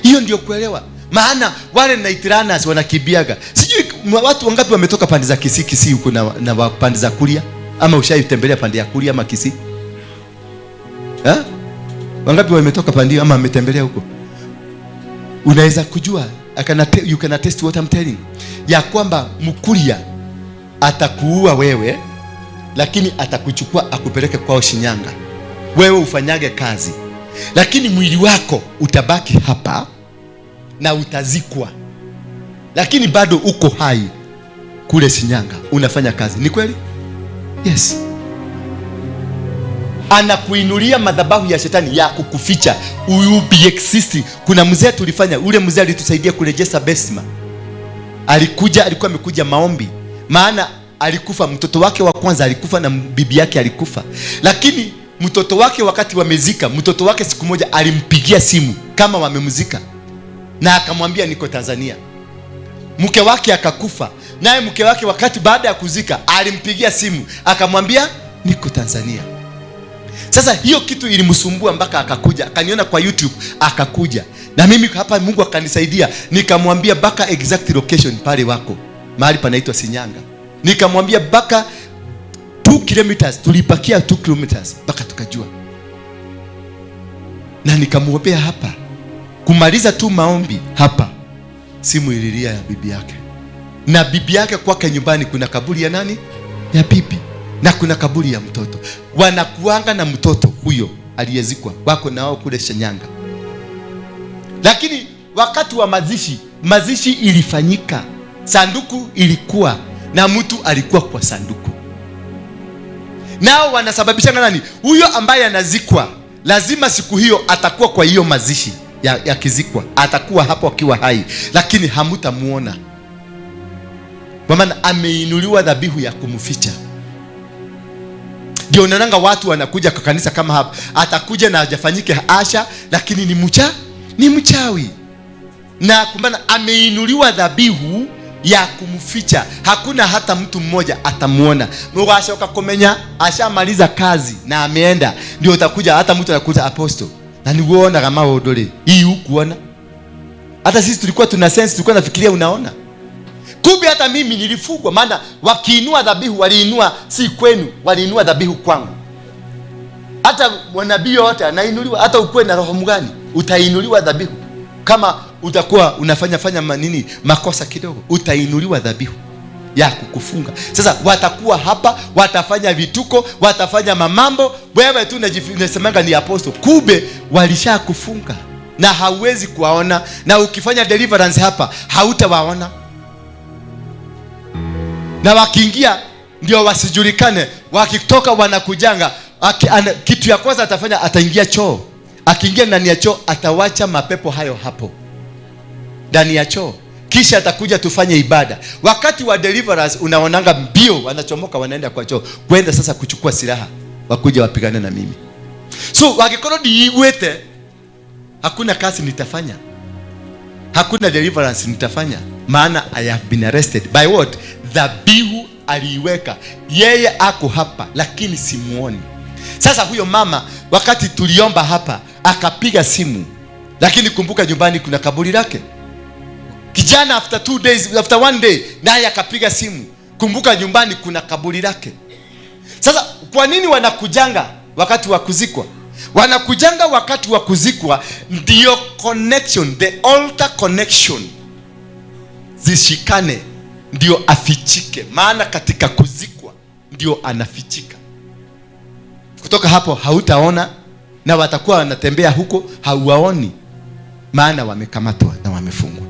Hiyo ndio kuelewa. Maana wale night runners wanakimbiaga. Sijui watu wangapi wametoka pande za Kisii, Kisii huko na pande za Kuria, ama ushaitembelea pande ya Kuria ama Kisii? Eh? Wangapi wametoka pande hiyo ama wametembelea huko? Unaweza kujua, you can attest what I'm telling, ya kwamba Mkuria atakuua wewe, lakini atakuchukua akupeleke kwao Shinyanga, wewe ufanyage kazi, lakini mwili wako utabaki hapa na utazikwa, lakini bado uko hai kule Shinyanga unafanya kazi. Ni kweli? Yes. Anakuinulia madhabahu ya shetani ya kukuficha. You be existing. Kuna mzee tulifanya, ule mzee alitusaidia kurejesha Besma. Alikuja, alikuwa amekuja maombi. Maana alikufa, mtoto wake wa kwanza alikufa na bibi yake alikufa. Lakini mtoto wake wakati wamezika, mtoto wake siku moja alimpigia simu kama wamemzika, na akamwambia niko Tanzania. Mke wake akakufa, naye mke wake wakati baada ya kuzika alimpigia simu akamwambia niko Tanzania. Sasa hiyo kitu ilimsumbua mpaka akakuja, akaniona kwa YouTube akakuja. Na mimi hapa Mungu akanisaidia, nikamwambia mpaka exact location pale wako, mahali panaitwa Shinyanga. Nikamwambia mpaka 2 kilometers, tulipakia 2 kilometers mpaka tukajua. Na nikamwombea hapa. Kumaliza tu maombi hapa, simu ililia ya bibi yake. Na bibi yake kwake nyumbani kuna kaburi ya nani? Ya bibi. Na kuna kaburi ya mtoto. Wanakuanga na mtoto huyo aliyezikwa, wako na wao kule Shinyanga. Lakini wakati wa mazishi, mazishi ilifanyika, sanduku ilikuwa na mtu alikuwa kwa sanduku. Nao wanasababisha nani? Huyo ambaye anazikwa lazima siku hiyo atakuwa kwa hiyo mazishi ya kizikwa, atakuwa hapo akiwa hai, lakini hamutamuona. Kwa maana ameinuliwa dhabihu ya kumficha. Ndio unaonanga watu wanakuja kwa kanisa kama hapa, atakuja na hajafanyike asha, lakini ni mchawi. Na kwa maana ameinuliwa dhabihu ya kumficha, hakuna hata mtu mmoja atamuona. Mugashoka kumenya ashamaliza kazi na ameenda, ndio utakuja hata mtu anakuta apostle na ni uona kama odole hii hukuona. Hata sisi tulikuwa tuna sense, tulikuwa nafikiria unaona. Kumbe hata mimi nilifugwa, maana wakiinua dhabihu waliinua si kwenu, waliinua dhabihu kwangu. Hata mwanabii yote anainuliwa, hata ukue na roho mgani utainuliwa dhabihu. Kama utakuwa unafanya fanya nini makosa kidogo, utainuliwa dhabihu ya kukufunga. Sasa watakuwa hapa, watafanya vituko, watafanya mamambo, wewe tu unasemanga ni apostle, kumbe walishakufunga na hauwezi kuwaona. Na ukifanya deliverance hapa hautawaona. Na wakiingia ndio wasijulikane, wakitoka wanakujanga. Kitu ya kwanza atafanya, ataingia choo. Akiingia ndani ya choo atawacha mapepo hayo hapo ndani ya choo, kisha atakuja tufanye ibada. Wakati wa deliverance unaonanga mbio wanachomoka, wanaenda kwa choo kwenda sasa kuchukua silaha, wakuja wapigane na mimi. So wakikorodi iwete, hakuna kazi nitafanya, hakuna deliverance nitafanya, maana I have been arrested by what? Dhabihu aliiweka yeye, ako hapa lakini simuoni. Sasa huyo mama wakati tuliomba hapa akapiga simu, lakini kumbuka nyumbani kuna kaburi lake. Kijana after 2 days, after 1 day naye akapiga simu, kumbuka nyumbani kuna kaburi lake. Sasa kwa nini wanakujanga wakati wa kuzikwa? Wanakujanga wakati wa kuzikwa ndio connection, the altar connection zishikane, ndio afichike. Maana katika kuzikwa ndio anafichika. Kutoka hapo hautaona, na watakuwa wanatembea huko hauwaoni, maana wamekamatwa na wamefungwa.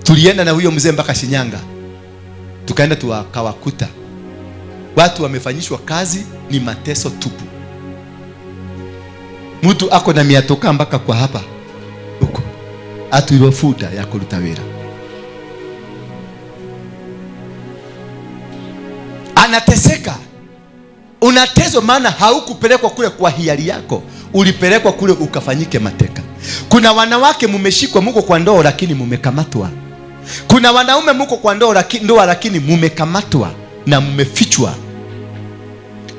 Tulienda na huyo mzee mpaka Shinyanga, tukaenda tukawakuta watu wamefanyishwa kazi, ni mateso tupu. Mtu ako na miatoka mpaka kwa hapa huko, atuirofuta ya kuruta wira, anateseka. Unateswa maana haukupelekwa kule kwa hiari yako, ulipelekwa kule ukafanyike mateka. Kuna wanawake mumeshikwa, muko kwa ndoa lakini mumekamatwa. Kuna wanaume muko kwa ndoa lakini mumekamatwa na mumefichwa.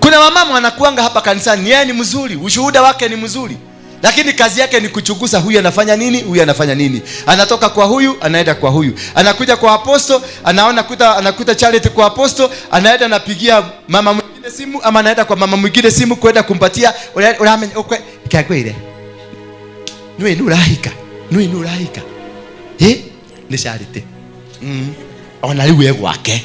Kuna wamama wanakuanga hapa kanisani, yeye ni mzuri, ushuhuda wake ni mzuri, lakini kazi yake ni kuchunguza huyu anafanya nini, huyu anafanya nini. Anatoka kwa huyu, anaenda kwa huyu. Anakuja kwa apostle, anaona anakuta Charity kwa apostle, anaenda anapigia mama mwingine simu, ama anaenda kwa mama mwingine simu kwenda kumpatia uramenya okwe kagwire. Nui nurahika, nui nurahika. Ni Charity. Ona riu gwake.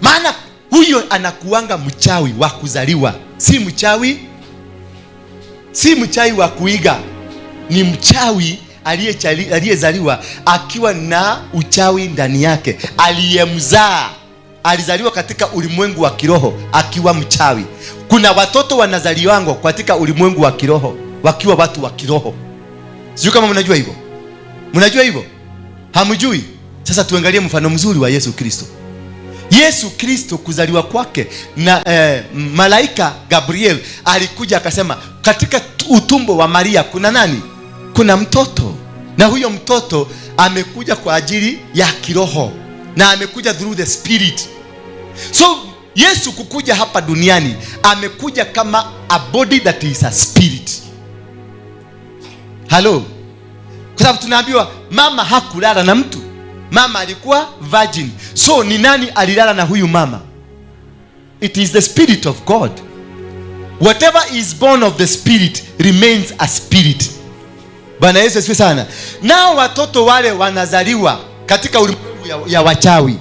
Maana huyo anakuanga mchawi wa kuzaliwa, si mchawi, si mchawi wa kuiga. Ni mchawi aliyezaliwa akiwa na uchawi ndani yake. Aliyemzaa alizaliwa katika ulimwengu wa kiroho akiwa mchawi. Kuna watoto wanazaliwango katika ulimwengu wa kiroho wakiwa watu wa kiroho. Sijui kama mnajua hivyo. Mnajua hivyo? Hamjui? Sasa tuangalie mfano mzuri wa Yesu Kristo. Yesu Kristo kuzaliwa kwake na malaika Gabriel alikuja akasema katika utumbo wa Maria kuna nani? Kuna mtoto. Na huyo mtoto amekuja kwa ajili ya kiroho na amekuja through the spirit. So Yesu kukuja hapa duniani amekuja kama a body that is a spirit. Hello. Kwa sababu tunaambiwa mama hakulala na mtu. Mama alikuwa virgin. So ni nani alilala na huyu mama? It is the spirit of God. Whatever is born of the spirit remains a spirit. Bwana Yesu asifiwe sana. Nao watoto wale wanazaliwa katika ulimwengu ya wachawi.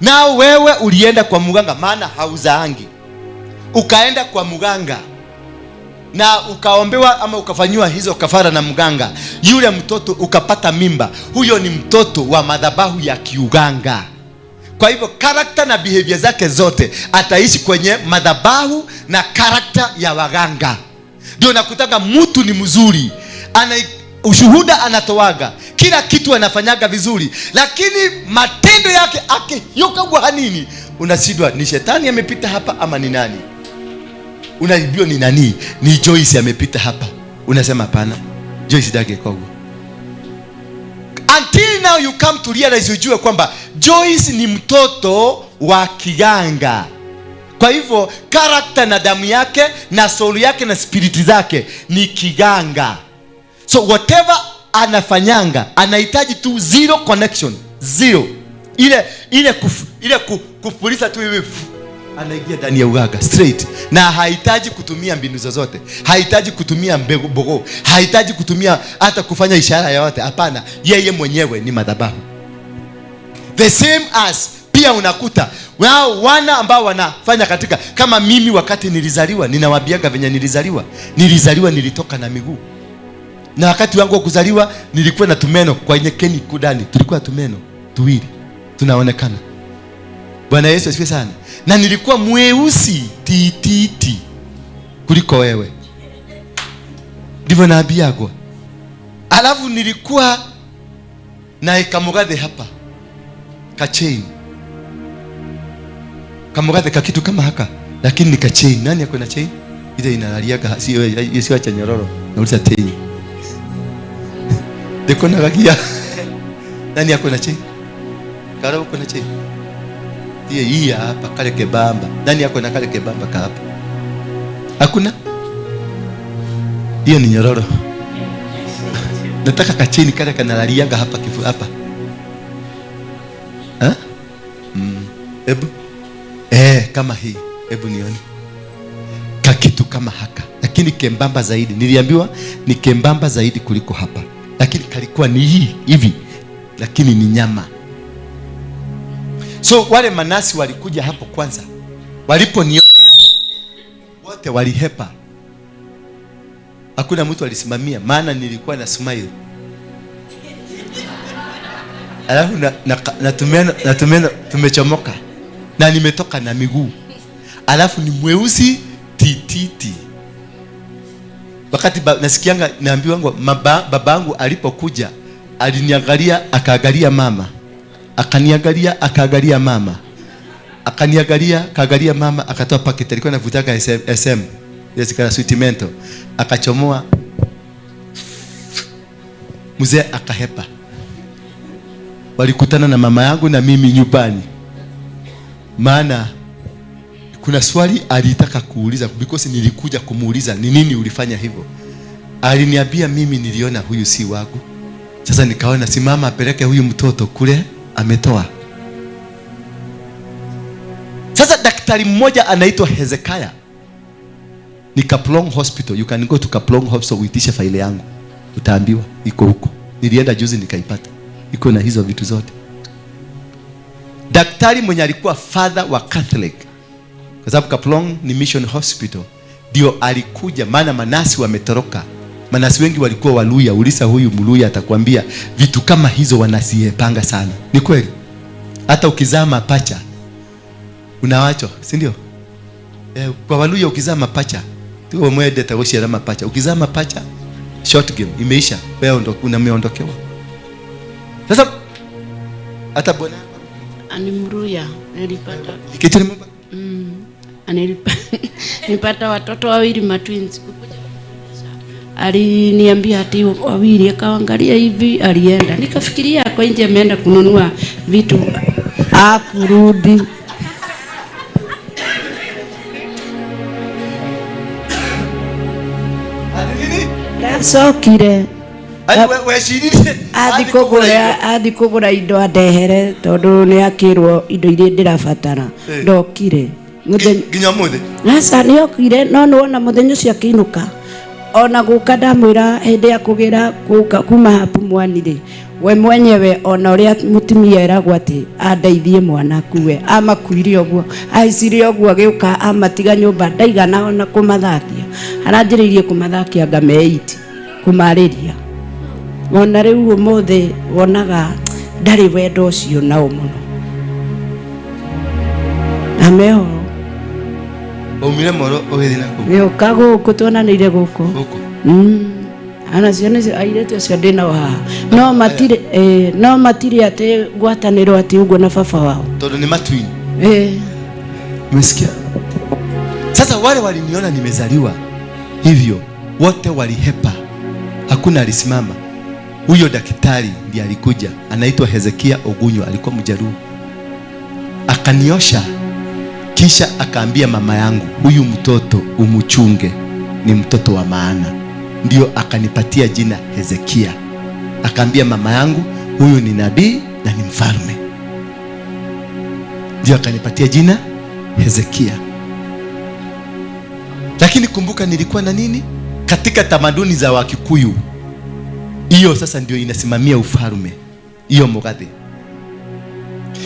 Nao wewe ulienda kwa muganga, maana hauzaangi. Ukaenda kwa muganga na ukaombewa ama ukafanyiwa hizo kafara na mganga, yule mtoto ukapata mimba, huyo ni mtoto wa madhabahu ya kiuganga. Kwa hivyo character na behavior zake zote ataishi kwenye madhabahu na character ya waganga. Ndio nakutaka mtu ni mzuri, ana ushuhuda, anatoaga kila kitu, anafanyaga vizuri, lakini matendo yake akiyoka hanini, unashindwa ni shetani amepita hapa ama ni nani? Unaibiwa ni nani? Ni Joyce amepita hapa. Unasema hapana, Joyce dage kogo. Until now you come to realize, ujue kwamba Joyce ni mtoto wa kiganga. Kwa hivyo character na damu yake na soul yake na spirit zake ni kiganga. So whatever anafanyanga anahitaji tu zero connection, zero. Ile kupuliza tu hivi, anaingia ndani ya uganga straight, na hahitaji kutumia mbinu zozote, hahitaji kutumia mbegu bogo, hahitaji kutumia hata kufanya ishara yoyote. Hapana, yeye mwenyewe ni madhabahu. The same as pia unakuta wao wana ambao wanafanya katika, kama mimi wakati nilizaliwa, ninawaambiaga venye nilizaliwa. Nilizaliwa nilitoka na miguu, na wakati wangu wa kuzaliwa nilikuwa na tumeno kwenye keni kudani, tulikuwa tumeno tuwili tunaonekana. Bwana Yesu asifiwe sana. Na nilikuwa mweusi tititi kuliko wewe, ndivyo naambiagwa. Alafu nilikuwa na kamugathe hapa kachain, kamugathe kakitu kama haka, lakini ni kachain. Nani ako na chain ile inalaliaga? Sio, sio cha nyororo, nauliza chain ndiko nagagia. Nani ako na chain? Kara, uko na chain? Ndiye hii hapa, kale kebamba. Nani ako na kale kebamba ka hapa? Hakuna. Hiyo ni nyororo. Nataka kachain kale kanalaliaga hapa kifu hapa. Ha? Ebu kama hii, hebu nione kakitu kama haka, lakini kembamba zaidi. Niliambiwa ni kembamba zaidi kuliko hapa, lakini kalikuwa ni hii hivi, lakini ni nyama. So wale manasi walikuja hapo kwanza, waliponiona wote walihepa, hakuna mtu alisimamia, maana nilikuwa na smile alafu na tumechomoka na nimetoka na miguu, alafu ni mweusi tititi. Wakati nasikianga naambiwa babangu alipokuja aliniangalia, akaangalia mama, akaniangalia, akaangalia mama, akaniangalia, akaangalia mama, akatoa paketi, alikuwa anavutaga SM, SM ile sigara sweet menthol, akachomoa, mzee akahepa. Walikutana na mama yangu na mimi nyumbani, maana kuna swali alitaka kuuliza, because nilikuja kumuuliza ni nini ulifanya hivyo. Aliniambia, "Mimi niliona huyu si wangu, sasa nikaona si mama apeleke huyu mtoto kule ametoa." Sasa daktari mmoja anaitwa Hezekiah, ni Kaplong Hospital. You can go to Kaplong Hospital uitishe faili yangu, utaambiwa iko huko. Nilienda juzi nikaipata, iko na hizo vitu zote. Daktari mwenye alikuwa father wa Catholic, kwa sababu Kaplong ni mission hospital, ndio alikuja, maana manasi wametoroka. Manasi wengi walikuwa Waluya. Uliza huyu Mluya atakwambia vitu kama hizo wanasiepanga sana. Ni kweli, hata ukizaa mapacha Unawachwa, si ndio? Kwa Waluya ukizaa mapacha, tu mwende tagoshera mapacha. Ukizaa mapacha, short game imeisha. Wewe ndo unameondokewa. Sasa hata bwana Animruya nilipata kitu ni mbaba. Nilipata watoto wawili matwins. Aliniambia ati wawili, akaangalia hivi, alienda. Nikafikiria kwa nje ameenda kununua vitu, hakurudi. Ndacokire. Athi kugura indo andehere tondu ni akirwo indo iria ndirabatara. Ndokire nginya muthi. Aca niokire, no niwona muthenya ucio akiinuka. Ona guka ndamwira hindi ya kugira guka kuma hapu mwanire we mwenyewe, ona uria mutumia eragwo ati andeithie mwana kuwe amakuire uguo aicirie uguo agiuka amatiga nyumba ndaigana ona kumathakia. Aranjiririe kumathakia ngameiti kumariria. Ona riu umuthi wonaga ndari wendo ucio nao muno. Ameho umire moro ugithi naku gioka guku tuonanire guku guku. Ana ciana icio airĩtu acio ndĩ nao haha no matirĩ, no matirĩ atĩ ngwatanĩro atĩ ũguo na baba wao tondu ni matwini. Umesikia? Sasa wale waliniona nimezaliwa hivyo wote walihepa, hakuna alisimama. Huyo daktari ndiye alikuja, anaitwa Hezekia Ogunyo, alikuwa Mjaluo. Akaniosha kisha akaambia mama yangu, huyu mtoto umuchunge, ni mtoto wa maana. Ndio akanipatia jina Hezekia. Akaambia mama yangu, huyu ni nabii na ni mfalme. Ndio akanipatia jina Hezekia. Lakini kumbuka nilikuwa na nini? Katika tamaduni za Wakikuyu, hiyo sasa ndio inasimamia ufalme, hiyo mugathe.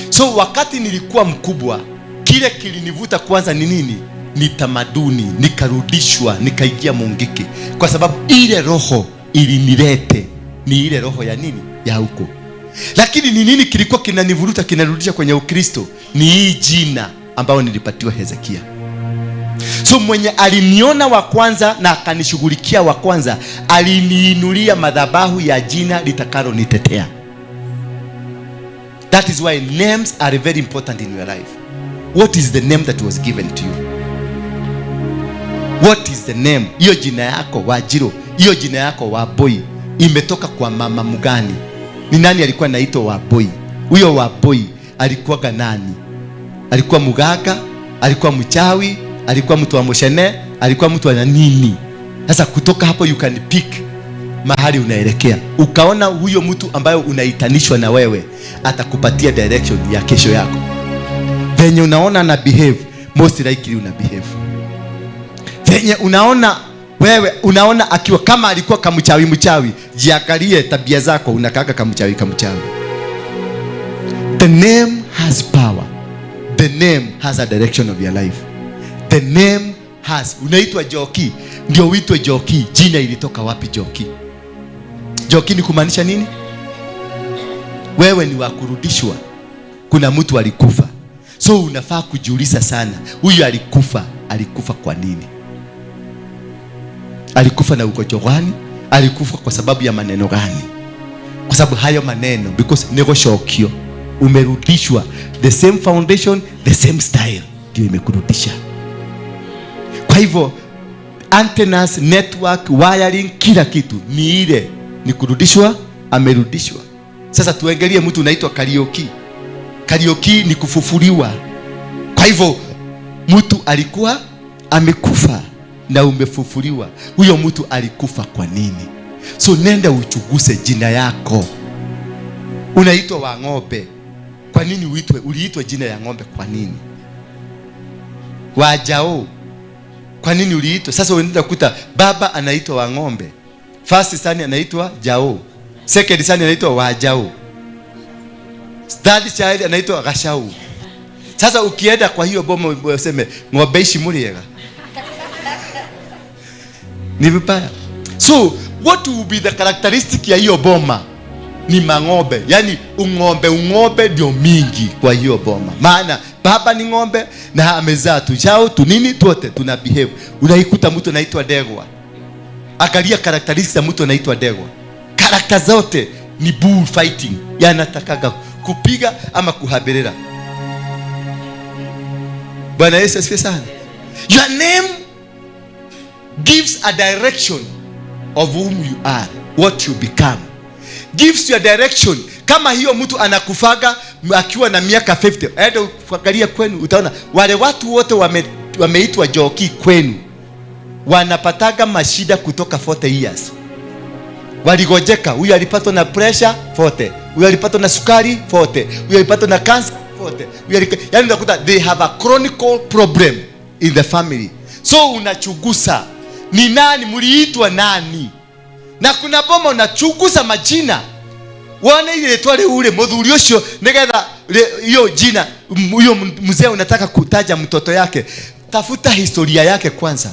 So wakati nilikuwa mkubwa, kile kilinivuta kwanza ni nini? Ni tamaduni. Nikarudishwa, nikaingia Mungiki. Kwa sababu ile roho ilinilete ni ile roho ya nini? Ya huko. Lakini ni nini kilikuwa kinanivuruta, kinarudisha kwenye Ukristo? Ni hii jina ambayo nilipatiwa Hezekia. So mwenye aliniona wa kwanza na akanishughulikia wa kwanza, aliniinulia madhabahu ya jina litakalo nitetea. That is why names are very important in your life. What is the name that was given to you? What is the name? Hiyo jina yako Wajiro, hiyo jina yako Waboi, imetoka kwa mama mgani? Ni nani alikuwa anaitwa Waboi? Huyo Waboi alikuwa nani? Alikuwa mugaka? Alikuwa mchawi? Alikuwa mtu wa moshene? Alikuwa mtu wa nini? Sasa kutoka hapo you can pick mahali unaelekea. Ukaona huyo mtu ambayo unaitanishwa na wewe, atakupatia direction ya kesho yako. Venye unaona na behave, most likely una behave. Venye unaona wewe, unaona akiwa kama alikuwa kamchawi mchawi, jiangalie tabia zako, unakaka kamchawi kamchawi. The name has power. The name has a direction of your life. The name has. Unaitwa Joki, ndio uitwe Joki. Jina ilitoka wapi Joki? Joki ni kumaanisha nini? Wewe ni wa kurudishwa. Kuna mtu alikufa. So unafaa kujiuliza sana, huyu alikufa, alikufa kwa nini? Alikufa na ugonjwa gani? Alikufa kwa sababu ya maneno gani? Kwa sababu hayo maneno, because negoshokio, umerudishwa the same foundation, the same style ndio imekurudisha. Kwa hivyo antennas, network, wiring, kila kitu ni ile, ni kurudishwa, amerudishwa. Sasa tuangalie mtu unaitwa Kariuki. Kariuki ni kufufuliwa. Kwa hivyo mtu alikuwa amekufa na umefufuliwa. Huyo mtu alikufa kwa nini? So nenda uchuguse jina yako. Unaitwa wa ng'ombe. Kwa nini uitwe? Uliitwa jina ya ng'ombe kwa nini? Wajao. Kwa nini uliitwa? Sasa unaenda kukuta baba anaitwa wa ng'ombe. First son anaitwa Jao. Second son anaitwa Wajao. Third child anaitwa Gashau. Sasa ukienda kwa hiyo boma useme ng'ombe ici muriega. Ni vibaya. So what will be the characteristic ya hiyo boma? Ni mang'ombe. Yani ung'ombe ndio mingi kwa hiyo boma. Maana Baba ni ng'ombe na amezaa tujao tunini tuote tuna behave. Unaikuta mtu anaitwa Ndegwa. Angalia characteristics za mtu anaitwa Ndegwa. Character zote ni bull fighting. Yanatakaga kupiga ama kuhaberera. Bwana Yesu asifiwe sana. Your name gives a direction of whom you are, what you become. Gives you a direction. Kama hiyo mtu anakufaga akiwa na miaka 50, enda uangalie kwenu utaona wale watu wote wameitwa Njoki kwenu wanapataga mashida kutoka 40 years. Waligojeka, huyu alipatwa na pressure 40, huyu alipatwa na sukari 40, huyu alipatwa na cancer 40. Yaani unakuta they have a chronic problem in the family. So unachunguza ni nani mliitwa nani, na kuna boma unachunguza majina wone iretwa riu ri muthuri ucio nigetha hiyo jina huyo mzee unataka kutaja mtoto yake, tafuta historia yake kwanza,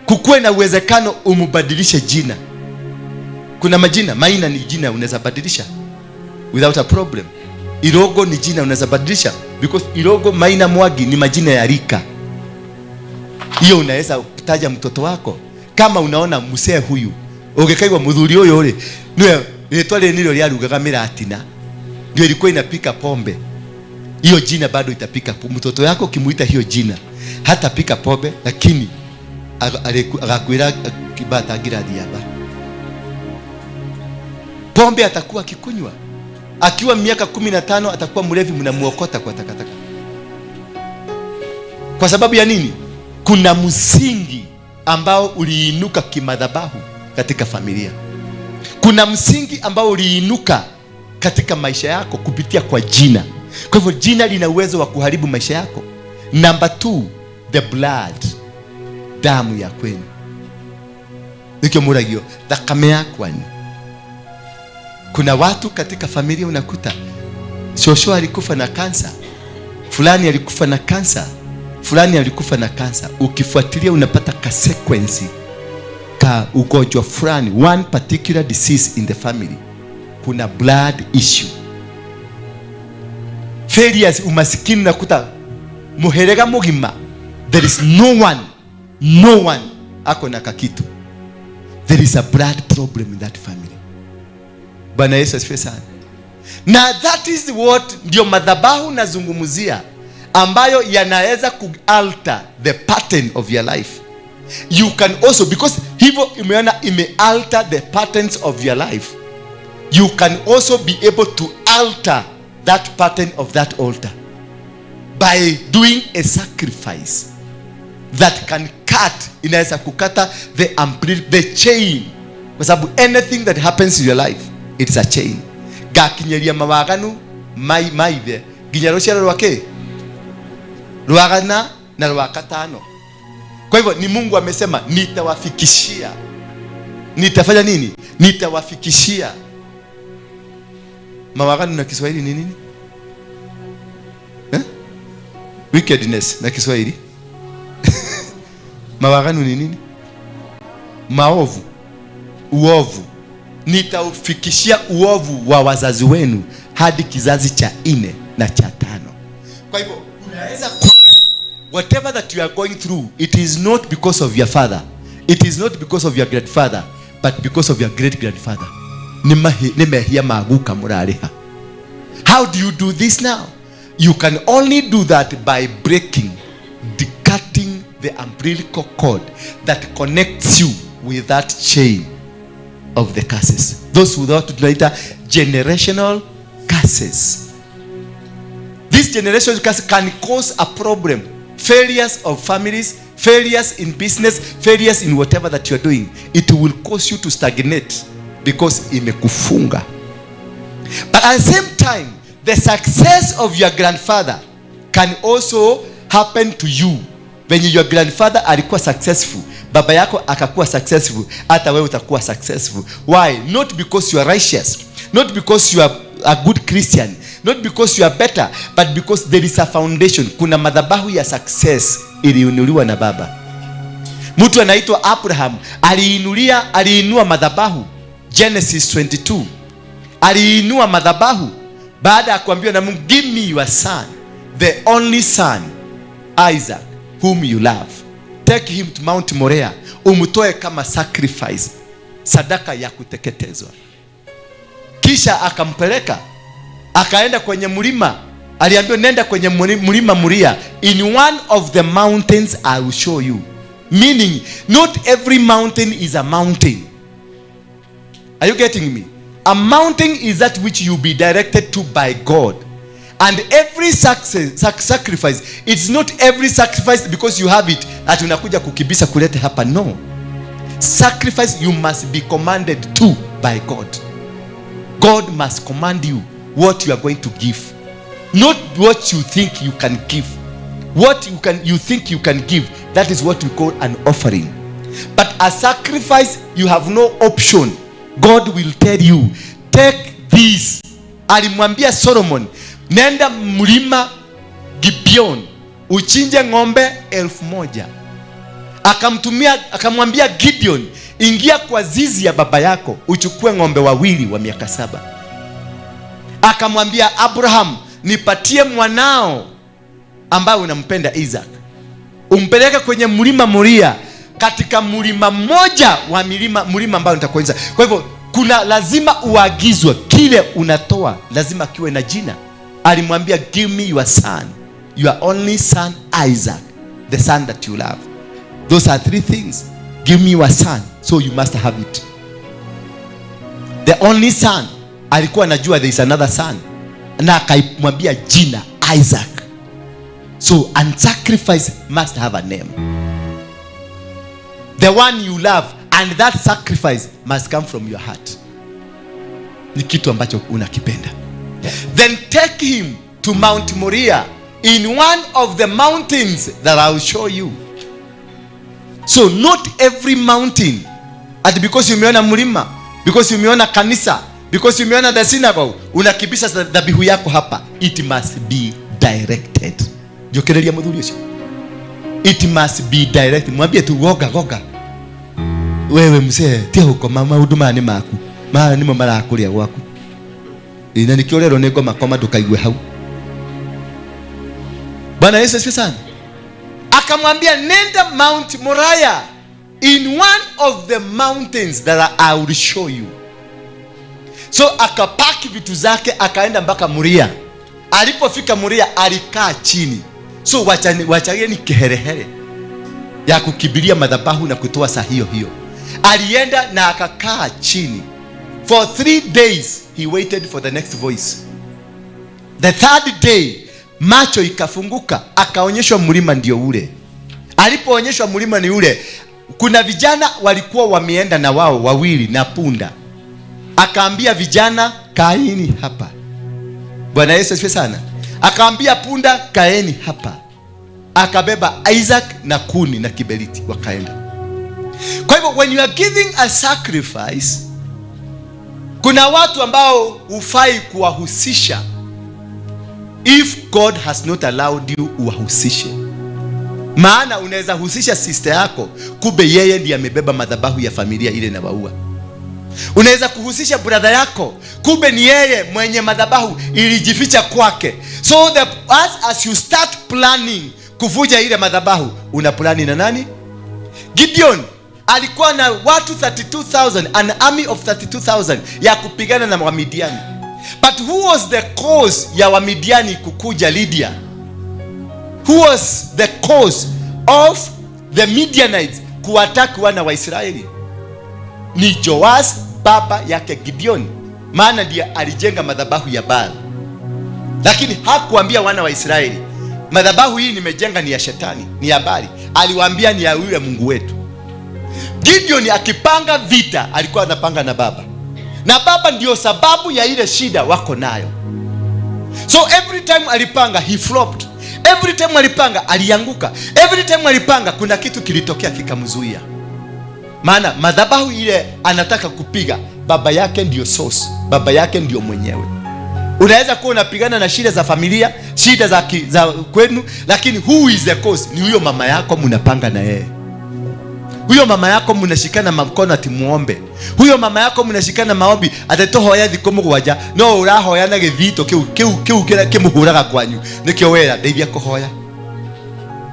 kukuwe na uwezekano umubadilishe jina. Kuna majina, Maina ni jina unaweza badilisha without a problem. Irogo ni jina unaweza badilisha because Irogo, Maina, Mwangi ni majina ya rika. Hiyo unaweza kutaja mtoto wako kama unaona mzee huyu ugikaigua muthuri uyu ri niwe ritwa rĩrĩ nĩrĩo rĩarugaga mĩratina, ndio ilikuwa inapika pombe. Hiyo jina bado itapika. Mtoto yako ukimuita hiyo jina hatapika pombe, lakini agakwira kibata ngirathi yaba pombe atakuwa akikunywa. Akiwa miaka 15 atakuwa mlevi, mnamuokota kwa takataka. Kwa sababu ya nini? Kuna msingi ambao uliinuka kimadhabahu katika familia. Kuna msingi ambao uliinuka katika maisha yako kupitia kwa jina. Kwa hivyo jina lina uwezo wa kuharibu maisha yako. Number 2, the blood. Damu ya kwenu. Nikyo muragio, thakame ya kwenu. Kuna watu katika familia unakuta shosho alikufa na kansa, fulani alikufa na kansa, fulani alikufa na kansa. Ukifuatilia unapata ka sequence ka ugonjwa fulani, one particular disease in the family. Kuna blood issue. Failures, umasikini, unakuta muherega mugima, there is no one, no one ako na kakitu. There is a blood problem in that family. Bwana Yesu asifiwe sana. Na that is what ndio madhabahu nazungumzia ambayo yanaweza ku-alter the pattern of your life. You can also, because hivyo umeona ime-alter the patterns of your life, you can also be able to alter that pattern of that altar by doing a sacrifice that can cut, inaweza kukata the chain, kwa sababu anything that happens in your life, it's a chain. Gakinyeria mawaganu maithe nginya ruciaro rwake rwa gana na rwa katano. Kwa hivyo ni Mungu amesema nitawafikishia. Nitafanya nini? Nitawafikishia. Mawaganu na Kiswahili ni nini? Wickedness na Kiswahili. Mawaganu ni nini? Maovu. Uovu. Nitaufikishia uovu wa wazazi wenu hadi kizazi cha 4 na cha 5. Kwa hivyo unaweza kuwa whatever that you are going through, it is not because of your father, it is not because of your grandfather, but because of your great grandfather. Ni mehia maguka murariha. How do you do this now? You can only do that by breaking, the cutting the umbilical cord that connects you with that chain of the curses. Those who thought later generational curses. These generational curses can cause a problem. Failures of families, failures in business, failures in whatever that you are doing. It will cause you to stagnate because imekufunga. But at the same time, the success of your grandfather can also happen to you. When your grandfather alikuwa successful, baba yako akakuwa successful, hata wewe utakuwa successful. Why? Not because you are righteous, not because you are a good Christian, not because you are better, but because there is a foundation. Kuna madhabahu ya success iliinuliwa na baba. Mtu anaitwa Abraham aliinua madhabahu. Genesis 22. Aliinua madhabahu baada ya kuambiwa na Mungu, give me your son. the only son Isaac whom you love, take him to Mount Moriah, umtoe kama sacrifice, sadaka ya kuteketezwa. Kisha akampeleka, akaenda kwenye mlima. Aliambiwa nenda kwenye mlima Moria, in one of the mountains I will show you. Meaning not every mountain is a mountain. Are you getting me? A mountain is that which you be directed to by God. And every sacrifice, it's not every sacrifice because you have it ati unakuja kukibisa kulete hapa. No. Sacrifice you must be commanded to by God. God must command you what you are going to give. Not what you think you can give. What you think you can give, that is what we call an offering. But a sacrifice, you have no option. God will tell you, take this. Alimwambia Solomon, nenda mlima Gibeon, uchinje ng'ombe 1000. Akamwambia Gideon, ingia kwa zizi ya baba yako, uchukue ng'ombe 2 wa miaka 7. Akamwambia Abraham, nipatie mwanao ambaye unampenda Isaac, umpeleke kwenye mlima Moria, katika mlima mmoja wa mlima ambao nitakuonyesha. Kwa hivyo kuna lazima uagizwe, kile unatoa lazima kiwe na jina. Alimwambia, give me your son, your only son Isaac, the son that you love. Those are 3 things. Give me your son, so you must have it. The only son, alikuwa anajua there is another son, na akamwambia jina Isaac. So, and sacrifice must have a name. The one you love, and that sacrifice must come from your heart. Ni kitu ambacho unakipenda. Then take him to Mount Moriah, in one of the mountains that I will show you. So not every mountain, and because umeona mlima, because umeona kanisa, because umeona the synagogue, unakibisha dhabihu yako hapa. It must be directed. Jokereria muthuri ucio. It must be directed. Mwambie tu goga goga. Wewe mzee, tia huko maundu maya ni maku. Maya nimo marakuria gwaku. Ina nikio rero ni ngoma koma ndukaigue hau. Bwana Yesu asifiwe sana. Akamwambia nenda Mount Moriah, in one of the mountains that I will show you. So akapaki vitu zake akaenda mpaka Moria. Alipofika Moria alikaa chini. So wachageni kiherehere ya kukimbilia madhabahu na kutoa saa hiyo hiyo. Alienda na akakaa chini. For 3 days he waited for the next voice. The third day macho ikafunguka, akaonyeshwa mlima ndio ule. Alipoonyeshwa mlima ni ule, kuna vijana walikuwa wameenda na wao wawili na punda. Akaambia vijana, kaeni hapa. Bwana Yesu asifiwe sana. Akaambia punda, kaeni hapa. Akabeba Isaac na kuni na kiberiti, wakaenda. Kwa hivyo when you are giving a sacrifice, kuna watu ambao hufai kuwahusisha if God has not allowed you uwahusishe. Maana unaweza husisha sister yako, kumbe yeye ndiye amebeba madhabahu ya familia ile na waua. Unaweza kuhusisha brother yako, kumbe ni yeye mwenye madhabahu ilijificha kwake. So as you start planning kuvuja ile madhabahu, una plani na nani? Gideon alikuwa na watu 32,000, an army of 32,000 ya kupigana na Wamidiani. But who was the cause ya Wamidiani kukuja Lydia? Who was the cause of the Midianites kuattack wana wa Israeli? Ni Joas, baba yake Gideon. Maana ndiye alijenga madhabahu ya Baal. Lakini hakuambia wana wa Israeli, madhabahu hii nimejenga ni ya shetani, ni ya Baali. Aliwaambia ni ya yule Mungu wetu. Gideon akipanga vita alikuwa anapanga na baba. Na baba ndio sababu ya ile shida wako nayo. So every time alipanga he flopped. Every time alipanga alianguka. Every time alipanga kuna kitu kilitokea kikamzuia. Maana madhabahu ile anataka kupiga, baba yake ndio source, baba yake ndio mwenyewe. Unaweza kuwa unapigana na shida za familia, shida za kwenu, lakini who is the cause? Ni huyo mama yako mnapanga na yeye. Huyo mama yako mnashikana mkono ati muombe. Huyo mama yako mnashikana maombi atatohoya thikũ mũgwanja, no ũrahoya na gĩthito kĩu kĩu kĩu kĩrĩa kĩmũhũraga kwanyu. Nĩkĩo wera ndeithia kũhoya.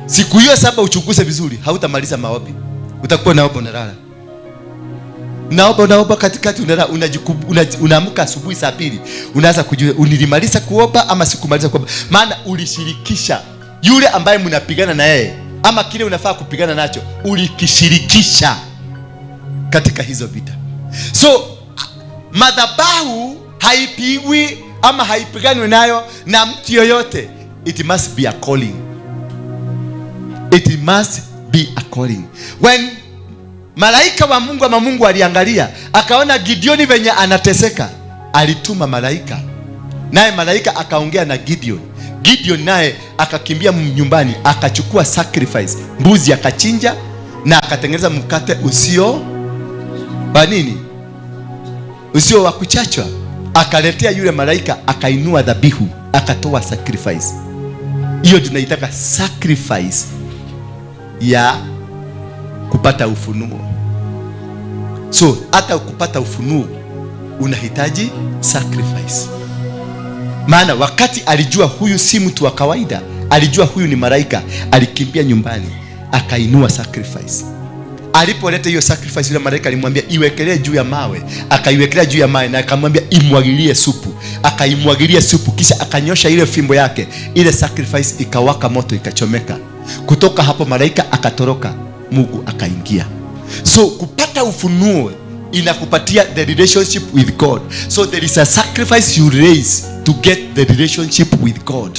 Siku hiyo saba uchunguze vizuri, hautamaliza maombi. Utakuwa naomba unalala. Naomba unaomba katikati unalala, unaamka asubuhi saa 2, unaanza kujua nilimaliza kuomba ama sikumaliza kuomba. Maana ulishirikisha yule ambaye mnapigana na yeye ama kile unafaa kupigana nacho, ulikishirikisha katika hizo vita. So madhabahu haipigwi ama haipiganwi nayo na mtu yoyote. It must be a calling. It must be a calling. When malaika wa Mungu ama Mungu aliangalia akaona Gideoni venye anateseka, alituma malaika, naye malaika akaongea na Gideon. Gideon naye akakimbia nyumbani, akachukua sacrifice, mbuzi akachinja na akatengeneza mkate usio wa nini? Usio wa kuchachwa. Akaletea yule malaika, akainua dhabihu, akatoa sacrifice. Hiyo tunaitaka sacrifice ya kupata ufunuo. So hata kupata ufunuo unahitaji sacrifice. Maana wakati alijua huyu si mtu wa kawaida, alijua huyu ni malaika, alikimbia nyumbani akainua sacrifice. Alipoleta hiyo sacrifice, yule malaika alimwambia iwekelee juu ya mawe. Akaiwekelea juu ya mawe na akamwambia imwagilie supu. Akaimwagilia supu, kisha akanyosha ile fimbo yake, ile sacrifice ikawaka moto, ikachomeka. Kutoka hapo malaika akatoroka, Mungu akaingia. So kupata ufunuo inakupatia the relationship with God. So there is a sacrifice you raise to get the relationship with God.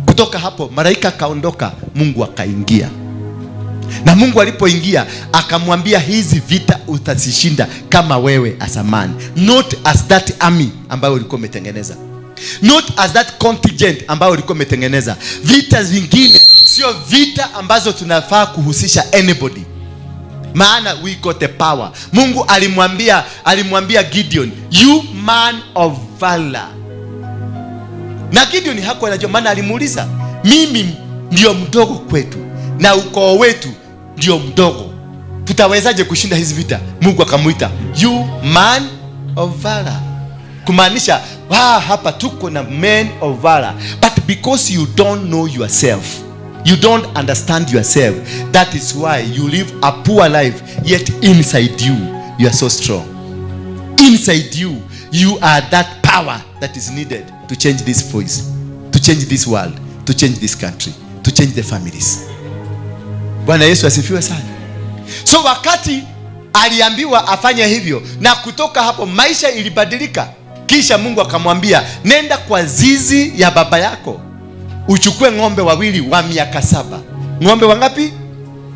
Kutoka hapo malaika akaondoka, Mungu akaingia. Na Mungu alipoingia akamwambia hizi vita utazishinda kama wewe as a man, not as that army ambayo ulikuwa umetengeneza, not as that contingent ambayo ulikuwa umetengeneza. Vita zingine sio vita ambazo tunafaa kuhusisha anybody, maana we got the power. Mungu alimwambia Gideon, you man of valor. Na Gideon hakuwa anajua, maana alimuuliza, mimi ndio mdogo kwetu na ukoo wetu ndio mdogo, tutawezaje kushinda hizi vita? Mungu akamuita you man of valor, kumaanisha hapa tuko na men of valor, but because you don't know yourself, you don't understand yourself, that is why you live a poor life, yet inside you, you are so strong. Inside you, you are that power that is needed to change this voice, to change this world, to change this country, to change the families. Bwana Yesu asifiwe sana. So wakati aliambiwa afanye hivyo, na kutoka hapo maisha ilibadilika. Kisha Mungu akamwambia, nenda kwa zizi ya baba yako uchukue ng'ombe wawili wa miaka 7. Ng'ombe wangapi?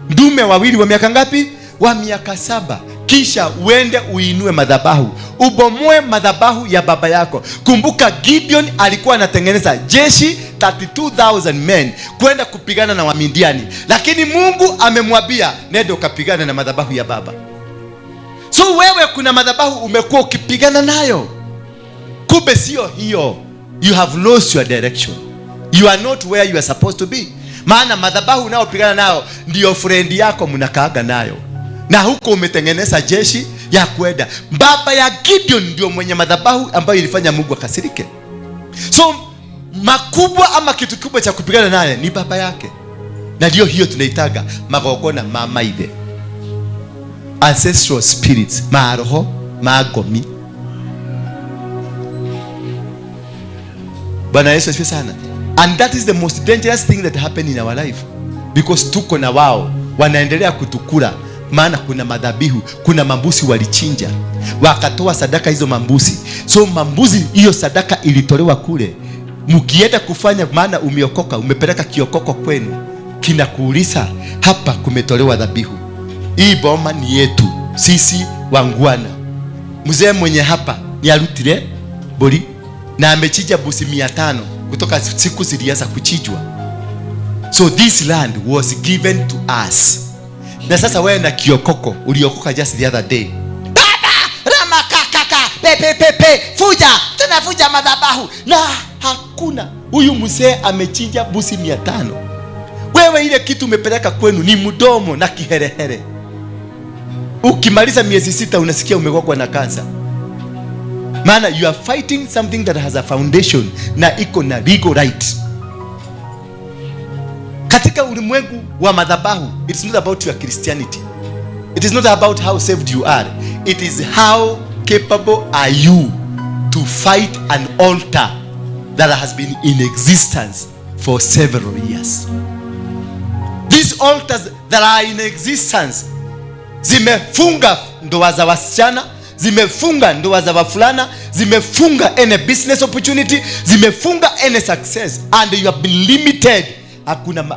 Ndume wawili wa miaka ngapi? Wa miaka 7. Kisha uende uinue madhabahu, ubomoe madhabahu ya baba yako. Kumbuka Gideon alikuwa anatengeneza jeshi 32,000 men kwenda kupigana na Wamidiani, lakini Mungu amemwambia nenda ukapigane na madhabahu ya baba. So wewe kuna madhabahu umekuwa ukipigana nayo, kumbe sio hiyo. You have lost your direction. You are not where you are supposed to be. Maana madhabahu unayopigana nayo ndio friend yako mnakaaga nayo, na huko umetengeneza jeshi ya kwenda. Baba ya Gideon ndio mwenye madhabahu ambayo ilifanya Mungu akasirike. So makubwa ama kitu kikubwa cha kupigana naye ni baba yake. Na ndio hiyo tunaitaga magongona ma maithe, ancestral spirits, maroho magomi. Bwana Yesu asifiwe sana. And that is the most dangerous thing that happened in our life, because tuko na wao wanaendelea kutukula. Maana kuna madhabihu, kuna mambusi walichinja, wakatoa sadaka hizo mambusi. So mambusi hiyo sadaka ilitolewa kule. Mkienda kufanya, maana umeokoka, umepeleka kiokoko kwenu, kinakuuliza hapa kumetolewa dhabihu, hii boma ni yetu sisi wangwana. Mzee mwenye hapa ni arutire bori na amechinja busi 500 kutoka siku zilianza kuchinjwa. So this land was given to us. Na sasa wewe na kiokoko uliokoka just the other day, baba rama kakaka pepe pepe fuja tunafuja madhabahu, na hakuna. Huyu mzee amechinja busi 500. Wewe ile kitu umepeleka kwenu ni mdomo na kiherehere. Ukimaliza miezi 6 unasikia umegongwa na kansa. Maana you are fighting something that has a foundation na iko na legal right. Katika ulimwengu wa madhabahu, it's not about your Christianity. It is not about how saved you are. It is how capable are you to fight an altar that has been in existence for several years. These altars that are in existence zimefunga ndoa za wasichana, zimefunga ndoa za wavulana, zimefunga any business opportunity, zimefunga any success, and you have been limited.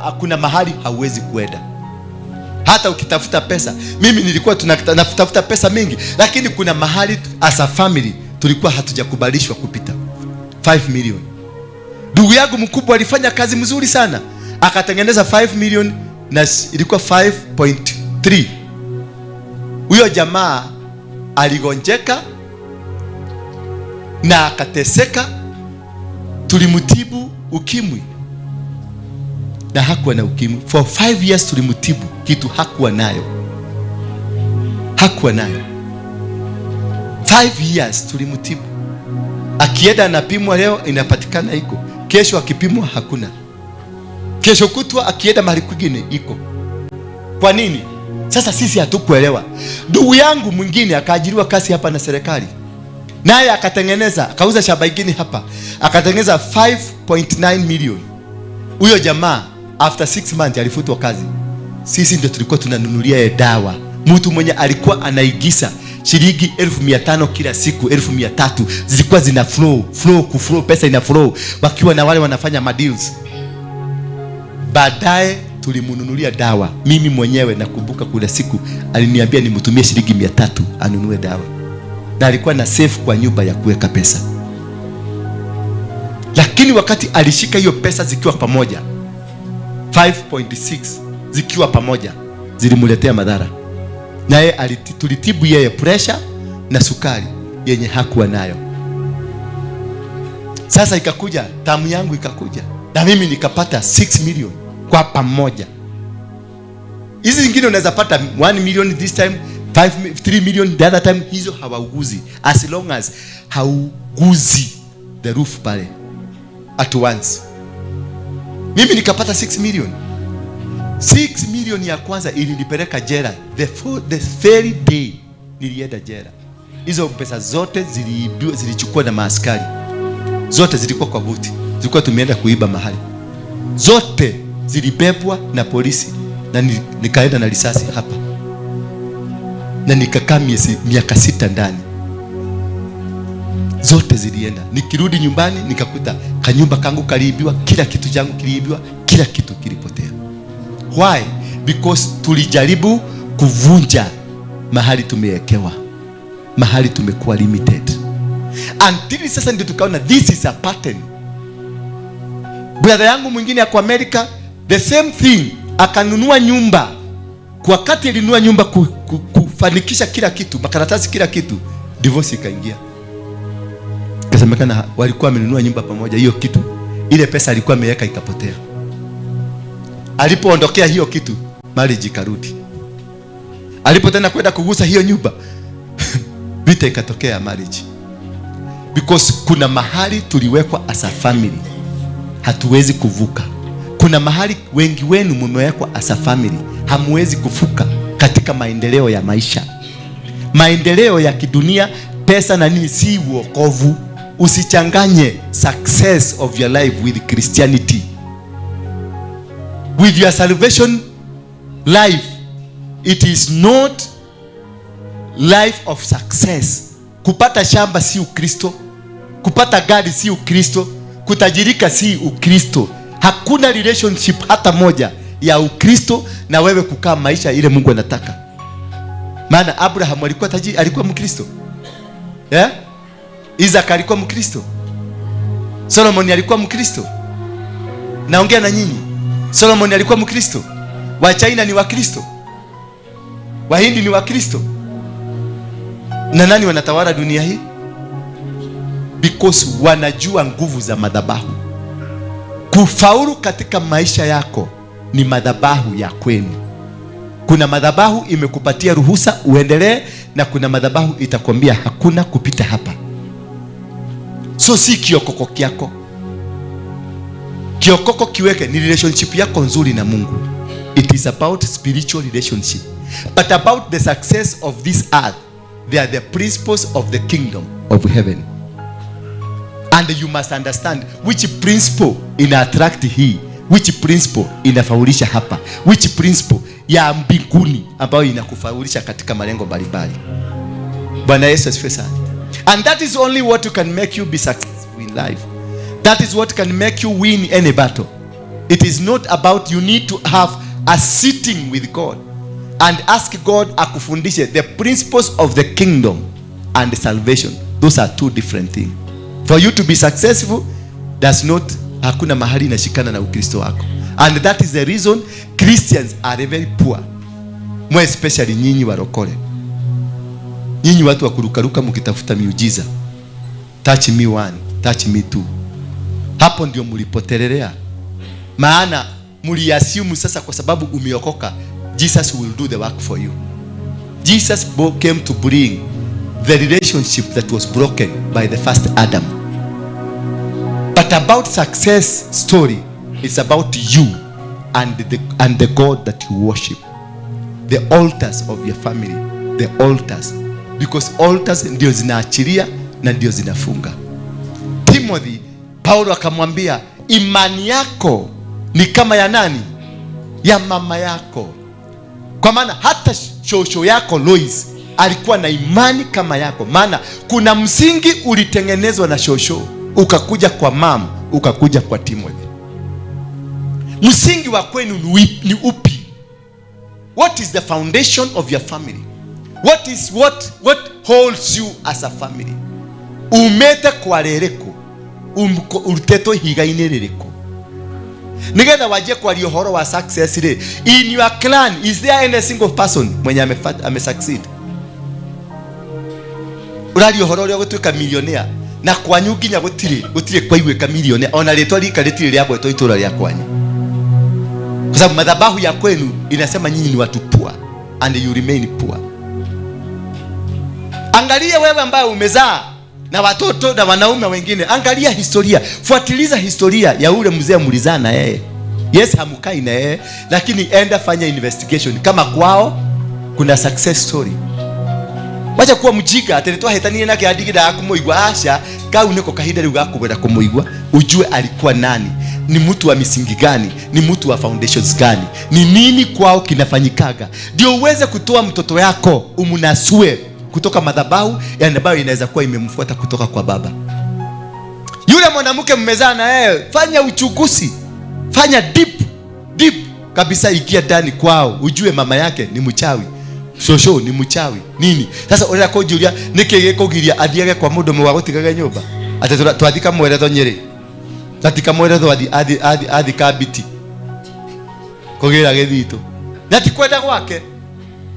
Hakuna mahali hauwezi kuenda. Hata ukitafuta pesa, mimi nilikuwa natafuta pesa mingi, lakini kuna mahali as a family tulikuwa hatujakubalishwa kupita 5 million. Ndugu yangu mkubwa alifanya kazi mzuri sana, akatengeneza 5 million na ilikuwa 5.3. Huyo jamaa aligonjeka na akateseka, tulimtibu ukimwi na hakuwa na ukimwi. For 5 years tulimtibu kitu hakuwa nayo. Hakuwa nayo. 5 years tulimtibu. Akienda anapimwa leo inapatikana iko. Kesho akipimwa hakuna. Kesho kutwa akienda mahali kwingine iko. Kwa nini? Sasa sisi hatukuelewa. Ndugu yangu mwingine akaajiriwa kazi hapa na serikali. Naye akatengeneza, akauza shamba ingine hapa. Akatengeneza 5.9 million. Huyo jamaa after 6 months alifutwa kazi. Sisi ndio tulikuwa tunanunulia yeye dawa. Mtu mwenye alikuwa anaigiza shilingi 1500 kila siku, 1300 zilikuwa zina flow, flow ku flow, pesa ina flow, wakiwa na wale wanafanya madeals. Baadaye tulimnunulia dawa. Mimi mwenyewe nakumbuka kuna siku aliniambia nimtumie shilingi 300 anunue dawa. Na alikuwa na safe kwa nyumba ya kuweka pesa. Lakini wakati alishika hiyo pesa zikiwa pamoja, 5.6 zikiwa pamoja, zilimletea madhara. Naye tulitibu yeye pressure na sukari yenye hakuwa nayo. Sasa ikakuja tamu yangu ikakuja, na mimi nikapata 6 million kwa pamoja. Hizi zingine unaweza pata 1 million this time, 3 million the other time, hizo hawauguzi. As long as hauguzi the roof pale at once. Mimi nikapata 6 million. 6 million ya kwanza ilinipeleka jela. The very day nilienda jela. Hizo pesa zote ziliibiwa, zilichukua na maaskari. Zote zilikuwa kwa buti. Zilikuwa tumeenda kuiba mahali. Zote zilibebwa na polisi. Na nikaenda na risasi hapa. Na nikakaa miaka 6 ndani. Zote zilienda. Nikirudi nyumbani nikakuta kanyumba kangu kaliibiwa, kila kitu changu kiliibiwa, kila kitu kilipotea. Why? Because tulijaribu kuvunja mahali tumewekewa, mahali tumekuwa limited. Until sasa ndio tukaona this is a pattern. Brother yangu mwingine ako America, the same thing, akanunua nyumba. Kwa wakati alinunua nyumba kufanikisha kila kitu, makaratasi kila kitu, divorce ikaingia. Kasemekana walikuwa wamenunua nyumba pamoja, hiyo kitu, ile pesa alikuwa ameweka ikapotea. Alipoondokea hiyo kitu, marriage ikarudi. Alipo tena kwenda kugusa hiyo nyumba, vita ikatokea marriage. Because kuna mahali tuliwekwa as a family, hatuwezi kuvuka. Kuna mahali wengi wenu mmewekwa as a family, hamwezi kuvuka katika maendeleo ya maisha. Maendeleo ya kidunia, pesa na nini, si wokovu. Usichanganye success of your life with Christianity. With your salvation life, it is not life of success. Kupata shamba si Ukristo, kupata gari si Ukristo, kutajirika si Ukristo. Hakuna relationship hata moja ya Ukristo na wewe kukaa maisha ile Mungu anataka. Maana Abraham alikuwa tajiri, alikuwa Mkristo. Yeah? Isaac alikuwa Mkristo. Solomon alikuwa Mkristo. Naongea na nyinyi. Solomon alikuwa Mkristo. Wa China ni Wakristo. Wahindi ni Wakristo. Na nani wanatawala dunia hii? Because wanajua nguvu za madhabahu. Kufaulu katika maisha yako ni madhabahu ya kwenu. Kuna madhabahu imekupatia ruhusa uendelee, na kuna madhabahu itakwambia hakuna kupita hapa. So si kiokoko kyako. Kiokoko kiweke ni relationship yako nzuri na Mungu. It is about spiritual relationship. But about the success of this earth, they are the principles of the kingdom of heaven. And you must understand which principle ina attract hii, which principle inafaulisha hapa, which principle ya mbinguni ambayo inakufaulisha katika malengo mbalimbali. Bwana Yesu asifiwe sana. And that is only what can make you be successful in life. That is what can make you win any battle. It is not about you need to have a sitting with God and ask God akufundishe the principles of the kingdom and salvation. Those are two different things. For you to be successful does not, hakuna mahali inashikana na Ukristo wako. And that is the reason Christians are very poor. More especially nyinyi warokole. Nyinyi watu wa kurukaruka mkitafuta miujiza. Touch me one, touch me two. Hapo ndio mlipotelelea. Maana mliassume sasa kwa sababu umeokoka, Jesus will do the work for you. Jesus came to bring the relationship that was broken by the first Adam. But about success story, it's about you and the God that you worship. The altars of your family, the altars. Because altars ndio zinaachilia na ndio zinafunga. Timothy, Paulo akamwambia, imani yako ni kama ya nani? Ya mama yako. Kwa maana hata shosho yako Lois alikuwa na imani kama yako. Maana kuna msingi ulitengenezwa na shosho, ukakuja kwa mama, ukakuja kwa Timothy. Msingi wa kwenu ni upi? What is the foundation of your family? What is what holds you as a family? Umete kwa rereko, urutetwo ihiga-inĩ rĩrĩkũ? Nigetha wajie kwaria ũhoro wa success rĩ, in your clan is there any single person mwenye amesucceed? Ũraria ũhoro ũrĩa gũtuĩka millionaire na kwanyu nginya gũtirĩ kwaiguĩka millionaire, ona rĩtwa rika rĩtirĩ rĩagwetwo itũra rĩa kwanyu. Kwa sababu madhabahu ya kwenu inasema nyinyi ni watu poor and you remain poor. Angalia wewe ambaye umezaa na watoto na wanaume wengine, angalia historia, fuatiliza historia ya ule mzee mlizaa na yeye. Yes, hamukai na yeye, lakini enda fanya investigation kama kwao kuna success story. Wacha kuwa mjiga ati twahĩtanirie nake andigida kumuigua, aca kau niko kahinda riu ga kumuigua, ujue alikuwa nani, ni mtu wa misingi gani, ni mtu wa foundations gani, ni nini kwao kinafanyikaga, ndio uweze kutoa mtoto yako umunasue kutoka madhabahu ambayo inaweza kuwa imemfuata kutoka kwa baba. Yule mwanamke mmezaa na yeye, fanya uchunguzi, fanya deep deep kabisa, ikia ndani kwao ujue mama yake ni mchawi, shosho ni mchawi nini. Sasa urenda kunjuria niki gikugiria athiage kwa mundu mwe wa gutigaga nyumba ati twathika mweretho Nyeri, tatika mweretho athi athi athi athi kabiti kugira githito, na ti kwenda gwake,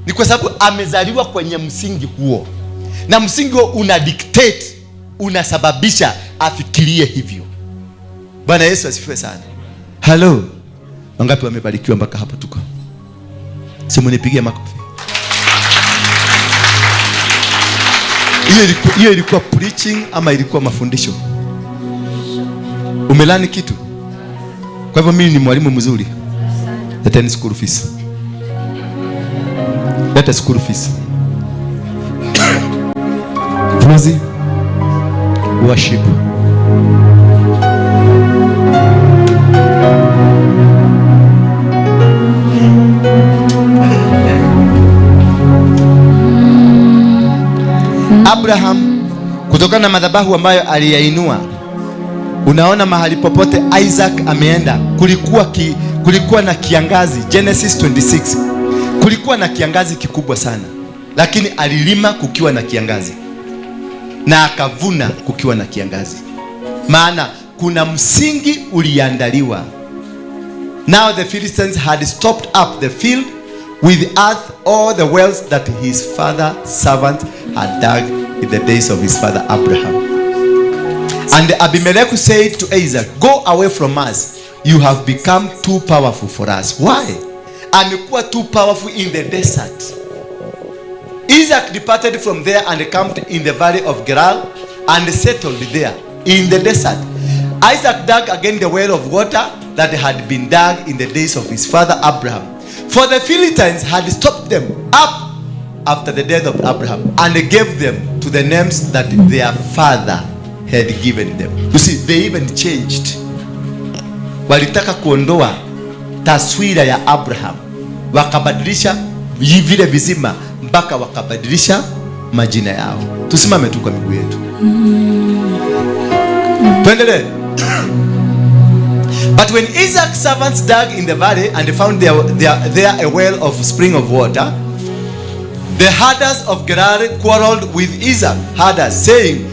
ni kwa sababu amezaliwa kwenye msingi huo, na msingi huo una dictate, unasababisha afikirie hivyo. Bwana Yesu asifiwe sana. Hello, wangapi wamebarikiwa mpaka hapo tuko? Simu nipigie makofi. Hiyo ilikuwa preaching ama ilikuwa mafundisho? Umelani kitu? Kwa hivyo mimi ni mwalimu mzuri. Leteni school fees. Leta school fees. Tuzi worship. Abraham, kutokana na madhabahu ambayo aliyainua, unaona mahali popote Isaac ameenda kulikuwa na kiangazi. Genesis 26, kulikuwa na kiangazi kikubwa sana, lakini alilima kukiwa na kiangazi na akavuna kukiwa na kiangazi, maana kuna msingi uliandaliwa. Now the Philistines had stopped up the field with earth all the wells that his father servant had dug in the days of his father Abraham. And Abimelech said to Isaac, go away from us, You have become too powerful for us. Why? Amekuwa too powerful in the desert. Isaac departed from there and camped in the valley of Gerar and settled there in the desert. Isaac dug again the well of water that had been dug in the days of his father Abraham. For the Philistines had stopped them up after the death of Abraham and gave them to the names that their father had given them. You see, they even changed. Walitaka kuondoa taswira ya Abraham, wakabadilisha vile visima mpaka wakabadilisha majina yao. Tusimame tu kwa miguu yetu, tuendelee. But when Isaac's servants dug in the valley and found there a well of spring of water, the herders of Gerar quarreled with Isaac, herders, saying,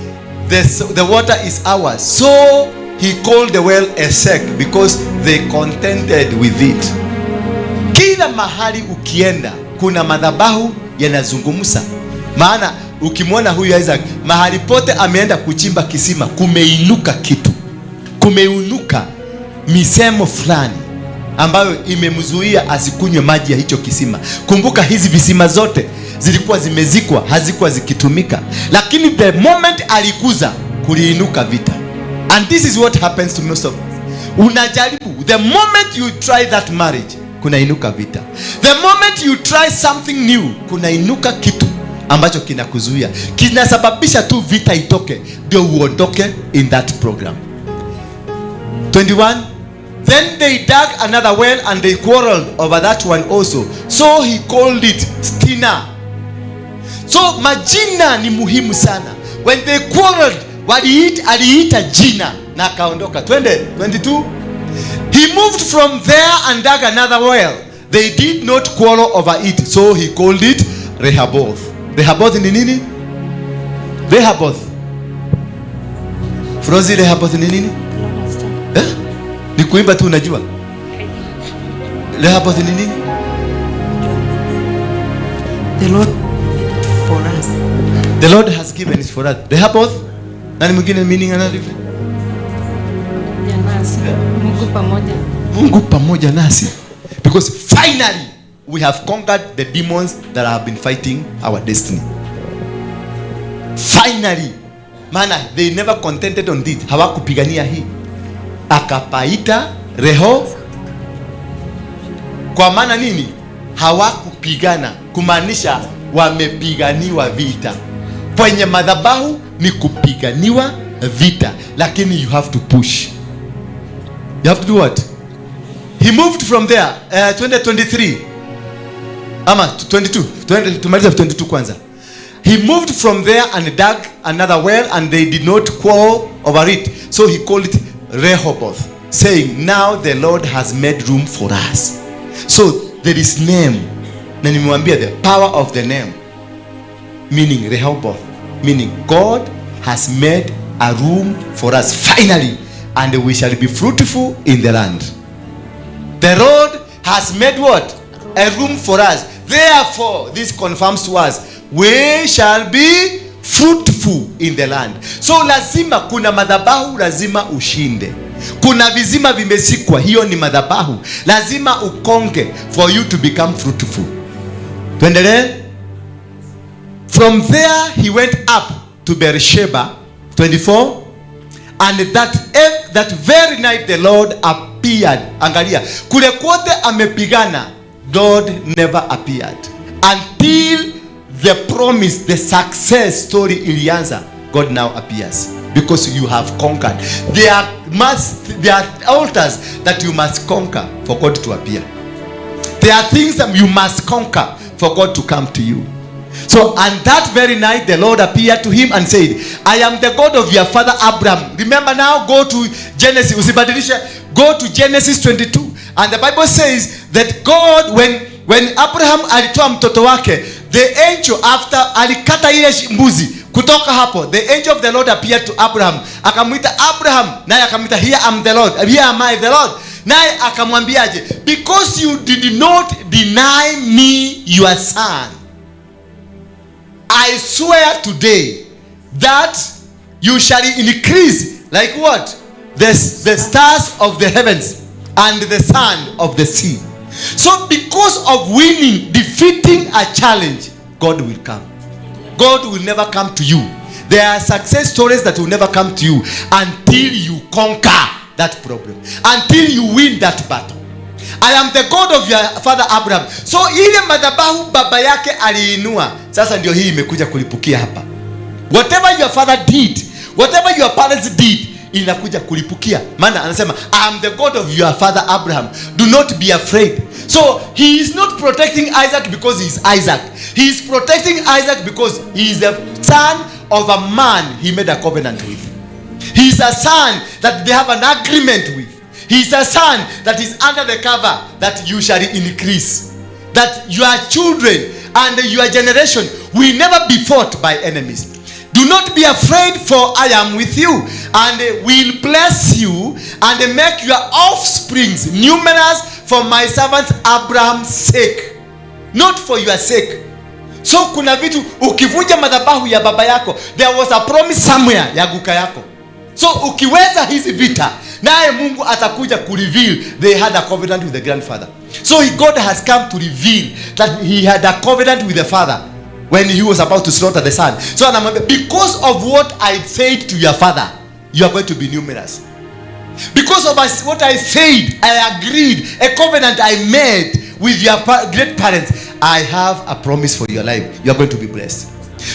The water is ours." So he called the well Esek because they contended with it. Kila mahali ukienda kuna madhabahu yanazungumza. Maana ukimwona huyu Isaac mahali pote ameenda kuchimba kisima, kumeinuka kitu, kumeinuka misemo fulani ambayo imemzuia asikunywe maji ya hicho kisima. Kumbuka hizi visima zote zilikuwa zimezikwa, hazikuwa zikitumika, lakini the moment alikuza, kuliinuka vita. And this is what happens to most of us. Unajaribu, the moment you try that marriage, kunainuka vita. The moment you try something new, kunainuka kitu ambacho kinakuzuia, kinasababisha tu vita itoke, ndio uondoke in that program. 21. Then they dug another well and they quarreled over that one also. So he called it Sitnah. So majina ni muhimu sana. When they quarreled, aliita jina na akaondoka. Twende 22. He moved from there and dug another well. They did not quarrel over it, so he called it Rehoboth. Rehoboth ni nini? Rehoboth. Frozi, Rehoboth ni nini? Eh? Ni kuimba tu unajua. Rehoboth ni nini? The Lord made it for us. The Lord has given it for us. Rehoboth. Nani mwingine meaning another? Pamoja nasi. Mungu pamoja. Mungu pamoja nasi. Because finally we have conquered the demons that have been fighting our destiny. Finally. Maana they never contended on this. Hawakupigania hii. Akapaita Reho. Kwa maana nini? Hawakupigana, kumaanisha wamepiganiwa vita. Kwenye madhabahu ni kupiganiwa vita, lakini you have to push. You have to do what? He moved from there, 2023 ama 22. 20, tumalize 22 kwanza. He moved from there and dug another well, and they did not quarrel over it, so he called it Rehoboth, saying, "Now the Lord has made room for us." So there is name, na nimewambia the power of the name, meaning Rehoboth, meaning God has made a room for us finally, and we shall be fruitful in the land. The Lord has made what? A room for us. Therefore, this confirms to us, we shall be fruitful in the land. So lazima kuna madhabahu, lazima ushinde. Kuna vizima vimezikwa, hiyo ni madhabahu. Lazima uconquer for you to become fruitful. Tuendelee. From there he went up to Beersheba. 24. And that very night the Lord appeared. Angalia, kule kwote amepigana, God never appeared until the promise, the success story ilianza. God now appears because you have conquered. There are altars that you must conquer for God to appear. There are things that you must conquer for God to come to you. So, and that very night the Lord appeared to him and said, "I am the God of your father Abraham." Remember now, go to Genesis. Usibadilishe. Go to Genesis 22. And the Bible says that God, when Abraham alitoa mtoto wake, the angel, after alikata ile mbuzi, kutoka hapo, the angel of the Lord appeared to Abraham. Akamwita Abraham, naye akamwita, "Here am the Lord. Here am I the Lord." Naye akamwambiaje? "Because you did not deny me your son, I swear today that you shall increase like what? The stars of the heavens." and the sand of the sea. So because of winning, defeating a challenge, God will come. God will never come to you. There are success stories that will never come to you until you conquer that problem, until you win that battle. I am the God of your father Abraham. So ile madhabahu baba yake aliinua, sasa ndio hii imekuja kulipukia hapa. Whatever your father did, whatever your parents did, inakuja kulipukia. Maana anasema I am the God of your father Abraham, do not be afraid. So he is not protecting Isaac because he is Isaac. He is protecting Isaac because he is the son of a man he made a covenant with. He is a son that they have an agreement with. He is a son that is under the cover that you shall increase, that your children and your generation will never be fought by enemies. Do not be afraid, for I am with you, and will bless you and make your offsprings numerous for my servant Abraham's sake, not for your sake. So kuna vitu ukivunja madhabahu ya baba yako, there was a promise somewhere ya guka yako. So ukiweza hizi vita, naye Mungu atakuja kureveal they had a covenant with the grandfather. So God has come to reveal that he had a covenant with the father when he was about to slaughter the son. So anamwambia, because of what I said to your father, you are going to be numerous. Because of what I said, I agreed, a covenant I made with your great parents, I have a promise for your life. You are going to be blessed.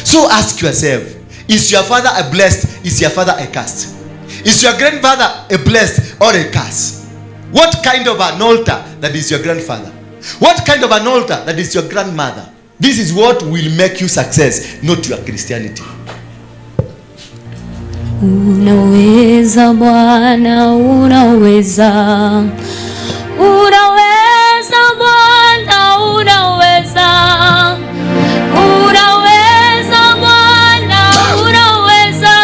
So ask yourself, is your father a blessed? Is your father a cursed? Is your grandfather a blessed or a curse? What kind of an altar that is your grandfather? What kind of an altar that is your grandmother? This is what will make you success, not your Christianity. Unaweza Bwana, unaweza. Unaweza Bwana, unaweza. Unaweza Bwana, unaweza.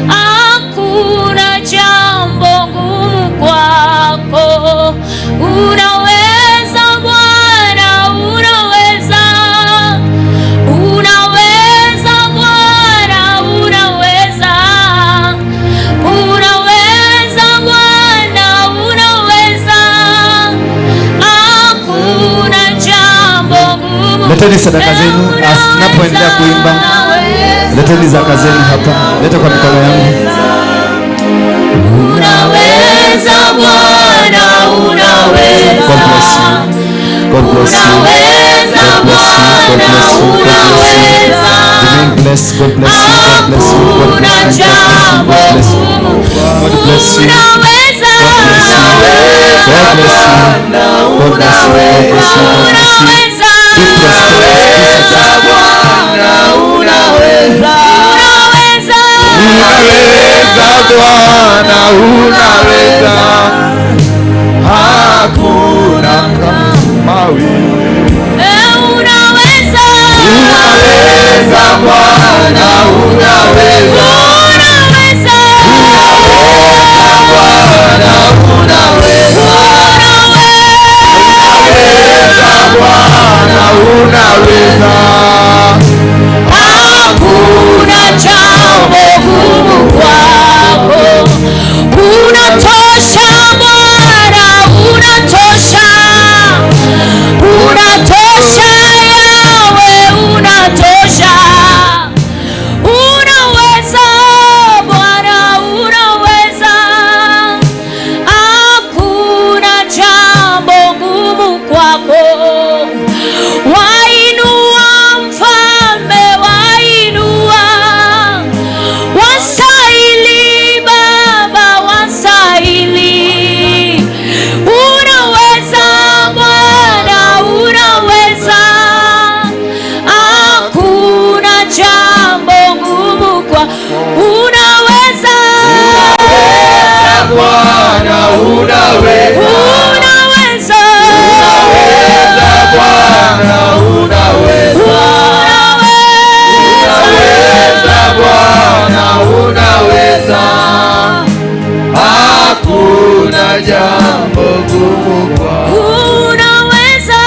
Hakuna jambo gumu kwako. Unaweza Bwana, unaweza. Unaweza Bwana, unaweza. Unaweza Bwana, unaweza. Hakuna jambo gumu. Leteni sadaka zenu tunapoendelea kuimba. Leteni zaka zenu hapa. Leta kwa mikono yangu. Unaweza Bwana, unaweza. God bless you. God bless you. Unaweza God bless you. God Bwana, bless you. God bless you. unaweza. Remain blessed. God bless you. God bless you. God Hakuna bless you. God bless you. jambo gumu. God bless you. Unaweza. God bless you. God bless you. God bless you. God bless you. Unaweza. Be prosperous. Be successful. Unaweza. Unaweza Bwana, unaweza, hakuna kama wewe. Unaweza. Unaweza Bwana, unaweza, Unaweza. Bwana, unaweza, unaweza Bwana, unaweza, Hakuna jambo gumu kwako. Unatosha Bwana, unatosha. Unatosha Yawe, unatosha. Unaweza Bwana, unaweza. Hakuna jambo gumu kwako. Wainua mfalme, wainua. Wastahili Baba, wastahili. Unaweza Bwana, unaweza. Hakuna jambo gumu kwa unaweza. Bwana, unaweza, Unaweza. unaweza Bwana, unaweza, Unaweza. unaweza Bwana, unaweza, hakuna jambo gumu kwako. Unaweza.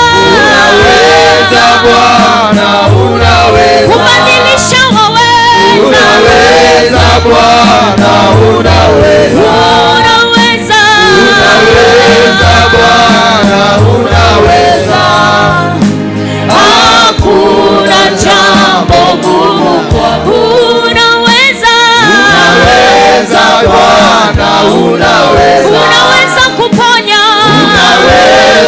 Unaweza Bwana, unaweza, Kubadilisha waweza. unaweza Bwana, unaweza, Unaweza. unaweza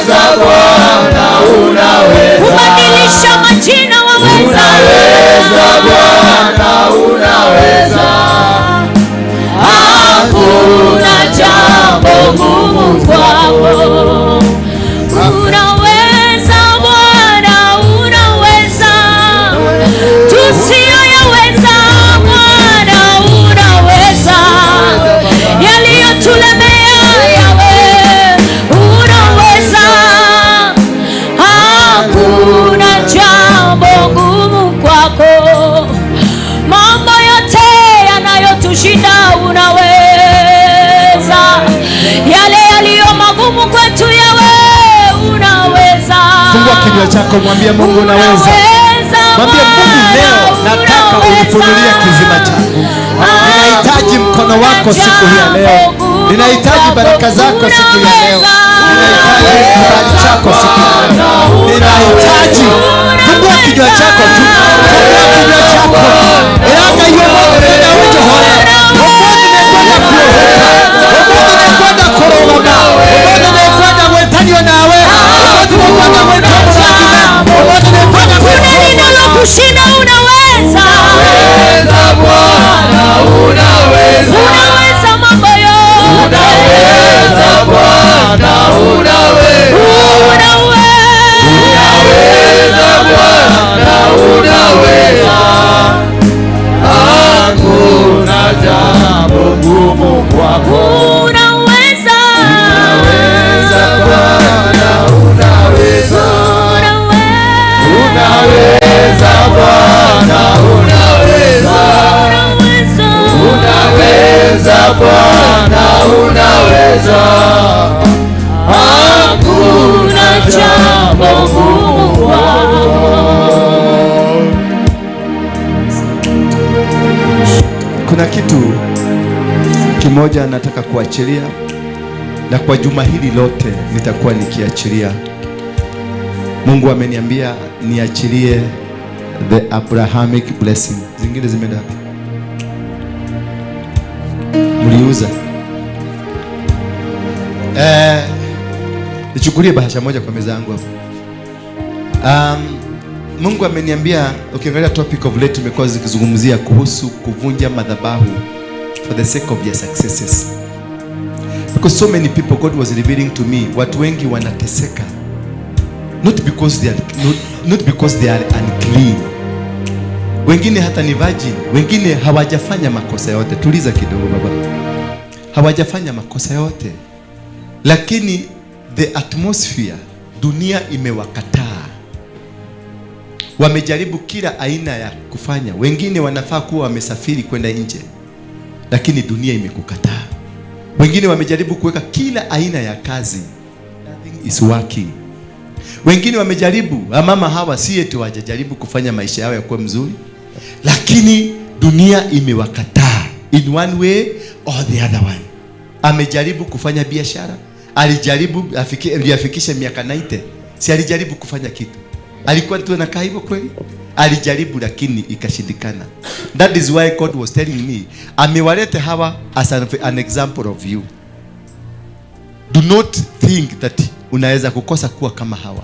Unaweza Bwana, unaweza. Kubadilisha majina waweza. Unaweza Bwana, unaweza. Hakuna jambo gumu kwako. Unaweza Bwana, unaweza. Tusiyoyaweza Bwana, unaweza. Yaliyotulemea yawe, unaweza. Hakuna jambo gumu kwako. Mambo yote yanayotushinda unaweza. Yale yaliyo magumu kwetu yawe, unaweza. Fungua kinywa chako, mwambie Mungu unaweza. Unaweza Mwambie Mungu, leo Bwana, nataka unifunulie kizima changu. Ninahitaji mkono wako siku hii ya leo. Ninahitaji baraka zako siku hii ya leo. Ninahitaji kibali chako siku hii ya leo. Ninahitaji. Fungua kinywa chako tu. Fungua kinywa chako. Ĩra Ngai ũmũthĩ ndĩrenda ũnjohore. Ũmũthĩ nĩngwenda kuohoka. Ũmũthĩ nĩngwenda kũrũgama. Ũmũthĩ nĩngwenda gwĩtanio nawe. Ũmũthĩ nĩngwenda gwĩtwo mũrathime. Ũmũthĩ nĩngwenda Hakuna gwĩtwo linalokushinda, unaweza. Unaweza Bwana, unaweza. Unaweza mambo yote. Unaweza Bwana, unaweza. Unaweza. Unaweza Bwana, unaweza. Hakuna jambo gumu kwako. Unaweza. Unaweza Bwana, unaweza. Unaweza Bwana, unaweza. Unaweza. Unaweza Bwana, unaweza. Hakuna jambo gumu kwako. Kuna kitu kimoja nataka kuachilia, na kwa juma hili lote nitakuwa nikiachilia. Mungu ameniambia niachilie the Abrahamic blessing. Zingine zimeenda wapi? Mliuza. Nichukulie bahasha moja kwa meza yangu hapo. Mungu ameniambia, ukiangalia topic of late tumekuwa zikizungumzia kuhusu kuvunja madhabahu for the sake of your successes. Because so many people, God was revealing to me, watu wengi wanateseka not because they are not because they are unclean. Wengine hata ni virgin, wengine hawajafanya makosa yote. Tuliza kidogo baba. Hawajafanya makosa yote. Lakini the atmosphere, dunia imewakataa. Wamejaribu kila aina ya kufanya. Wengine wanafaa kuwa wamesafiri kwenda nje, lakini dunia imekukataa. Wengine wamejaribu kuweka kila aina ya kazi, nothing is working. Wengine wamejaribu, mama hawa si eti hawajajaribu kufanya maisha yao yakuwe mzuri, lakini dunia imewakataa in one way or the other one. Amejaribu kufanya biashara, alijaribu afikishe miaka 90, si alijaribu kufanya kitu. Alikuwa tu anakaa hivyo kweli? Alijaribu lakini ikashindikana. That is why God was telling me, amewalete hawa as an example of you. Do not think that unaweza kukosa kuwa kama hawa.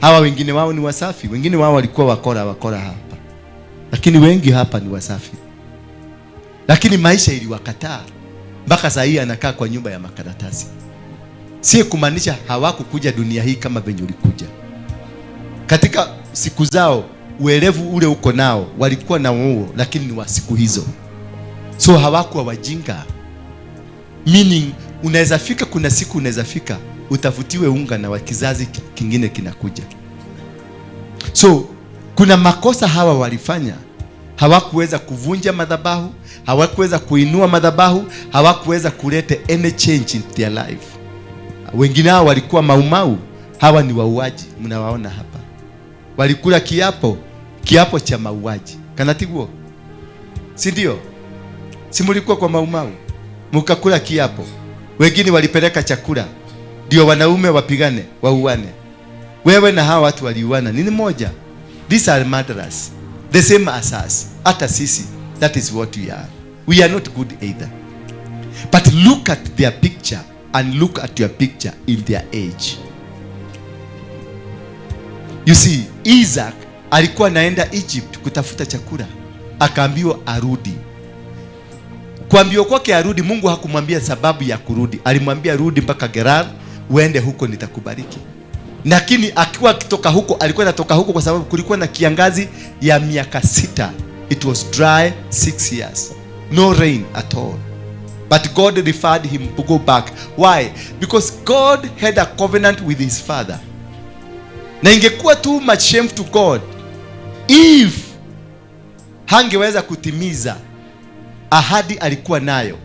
Hawa wengine wao ni wasafi, wengine wao walikuwa wakora hapa. Lakini wengi hapa ni wasafi. Lakini maisha iliwakataa. Mpaka saa hii anakaa kwa nyumba ya makaratasi. Si kumaanisha hawakukuja dunia hii kama venye ulikuja. Katika siku zao uelevu ule uko nao walikuwa na huo, lakini ni wa siku hizo. So hawakuwa wajinga. Meaning unaweza fika, kuna siku unaweza fika utafutiwe unga na kizazi kingine kinakuja. So kuna makosa hawa walifanya. Hawakuweza kuvunja madhabahu, hawakuweza kuinua madhabahu, hawakuweza kuleta any change in their life. Wengine hao walikuwa maumau, hawa ni wauaji, mnawaona hapa. Walikula kiapo cha mauaji. Kana tiguo? Si ndio? Si mlikuwa kwa maumau, mkakula kiapo. Wengine walipeleka chakula ndio wanaume wapigane, wauane. Wewe na hawa watu waliuana, nini moja? These are murderers. The same as us. Hata sisi, that is what we are. We are not good either. But look at their picture. and look at your picture in their age. You see, Isaac alikuwa anaenda Egypt kutafuta chakula, akaambiwa arudi. Kuambiwa kwake arudi, Mungu hakumwambia sababu ya kurudi. Alimwambia rudi mpaka Gerar, uende huko nitakubariki. Lakini akiwa akitoka huko, alikuwa anatoka huko kwa sababu kulikuwa na kiangazi ya miaka 6. It was dry 6 years. No rain at all. But God referred him to go back. Why? Because God had a covenant with his father. Na ingekuwa too much shame to God if hangeweza kutimiza ahadi alikuwa nayo.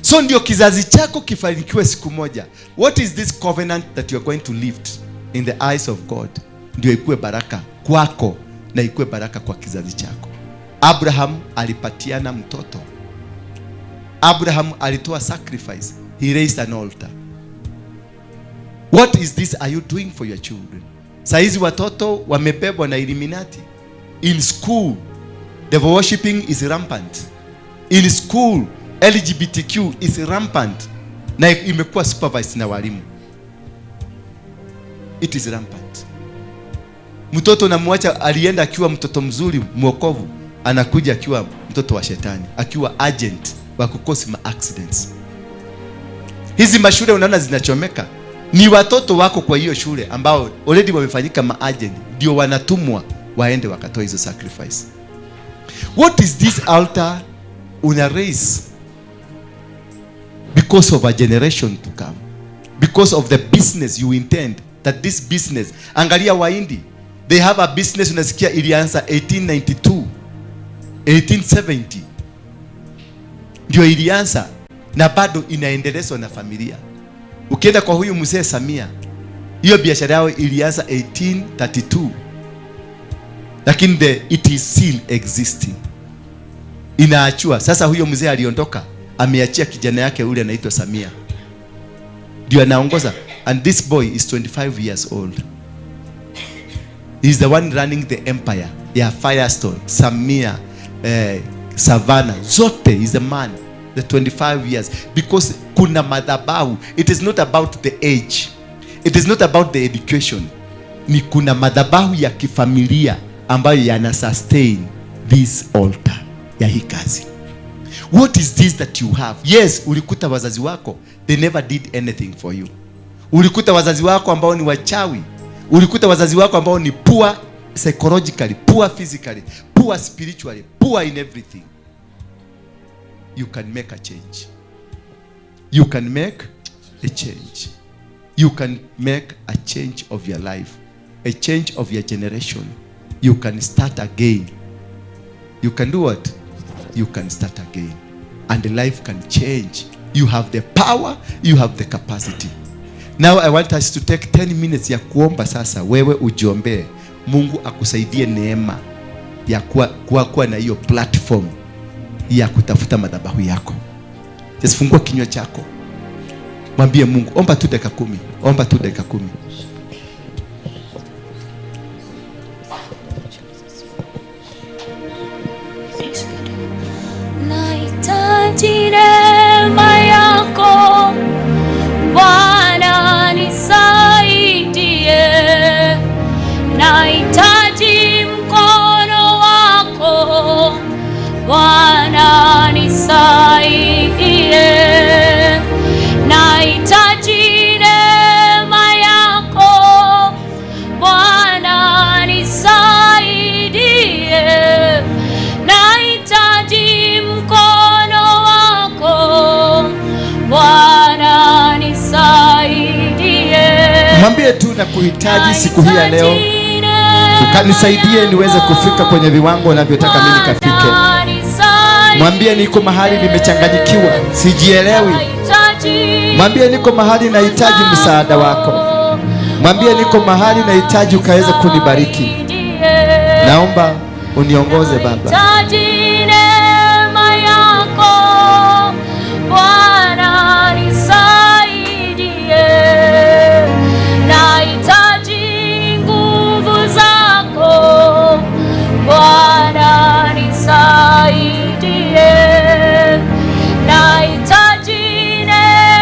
So ndio kizazi chako kifanikiwe siku moja. What is this covenant that you are going to lift in the eyes of God? Ndio ikuwe baraka kwako na ikuwe baraka kwa kizazi chako. Abraham alipatiana mtoto. Abraham alitoa sacrifice. He raised an altar. What is this are you doing for your children? Saizi watoto wamebebwa na Illuminati. In school, devil worshipping is rampant. In school, LGBTQ is rampant. Na imekuwa supervised na walimu. It is rampant. Mtoto namwacha alienda akiwa mtoto mzuri, mwokovu, anakuja akiwa mtoto wa shetani, akiwa agent wa kukosi ma accidents. Hizi mashule unaona zinachomeka, ni watoto wako kwa hiyo shule ambao already wamefanyika ma agent, ndio wanatumwa waende wakatoa hizo sacrifice. What is this altar una raise? Because of a generation to come. Because of the business you intend that this business. Angalia Wahindi, they have a business unasikia ilianza 1892, 1870. Ndio ilianza na bado inaendelezwa na familia. Ukienda kwa huyu mzee Samia, hiyo biashara yao ilianza 1832. Lakini it is still existing. Inaachua. Sasa huyo mzee aliondoka, ameachia kijana yake ule anaitwa Samia. Ndio anaongoza. And this boy is 25 years old. He is the one running the empire. Ya Firestone, Samia, Savannah, zote is the man. The 25 years. Because kuna madhabahu. It is not about the age. It is not about the education. Ni kuna madhabahu ya kifamilia ambayo yana sustain this altar ya hii kazi. What is this that you have? Yes, ulikuta wazazi wako, they never did anything for you. Ulikuta wazazi wako ambao ni wachawi. Ulikuta wazazi wako ambao ni poor psychologically, poor physically, poor spiritually, poor in everything. You can make a change. You can make a change. You can make a change of your life, a change of your generation. You can start again. You can do what? You can start again. And life can change. You have the power, you have the capacity. Now I want us to take 10 minutes ya kuomba sasa. Wewe ujiombee. Mungu akusaidie neema ya kuwa na hiyo platform ya kutafuta madhabahu yako. Just fungua kinywa chako. Mwambie Mungu, omba tu dakika 10. Omba tu dakika 10. Nahitaji neema yako Bwana, nisaidie. Nahitaji mkono wako Bwana, nisaidie. Nahitaji neema yako Bwana, nisaidie. Nahitaji mkono wako Bwana, nisaidie. Mwambie tu na kuhitaji siku hii ya leo, ukanisaidie niweze kufika kwenye viwango unavyotaka mimi nikafike. Mwambie niko mahali nimechanganyikiwa, sijielewi. Mwambie niko mahali nahitaji msaada wako. Mwambie niko mahali nahitaji ukaweza kunibariki. Naomba uniongoze Baba. Nahitaji neema yako Bwana, nisaidie. Nahitaji nguvu zako Bwana, nisaidie. Nahitaji neema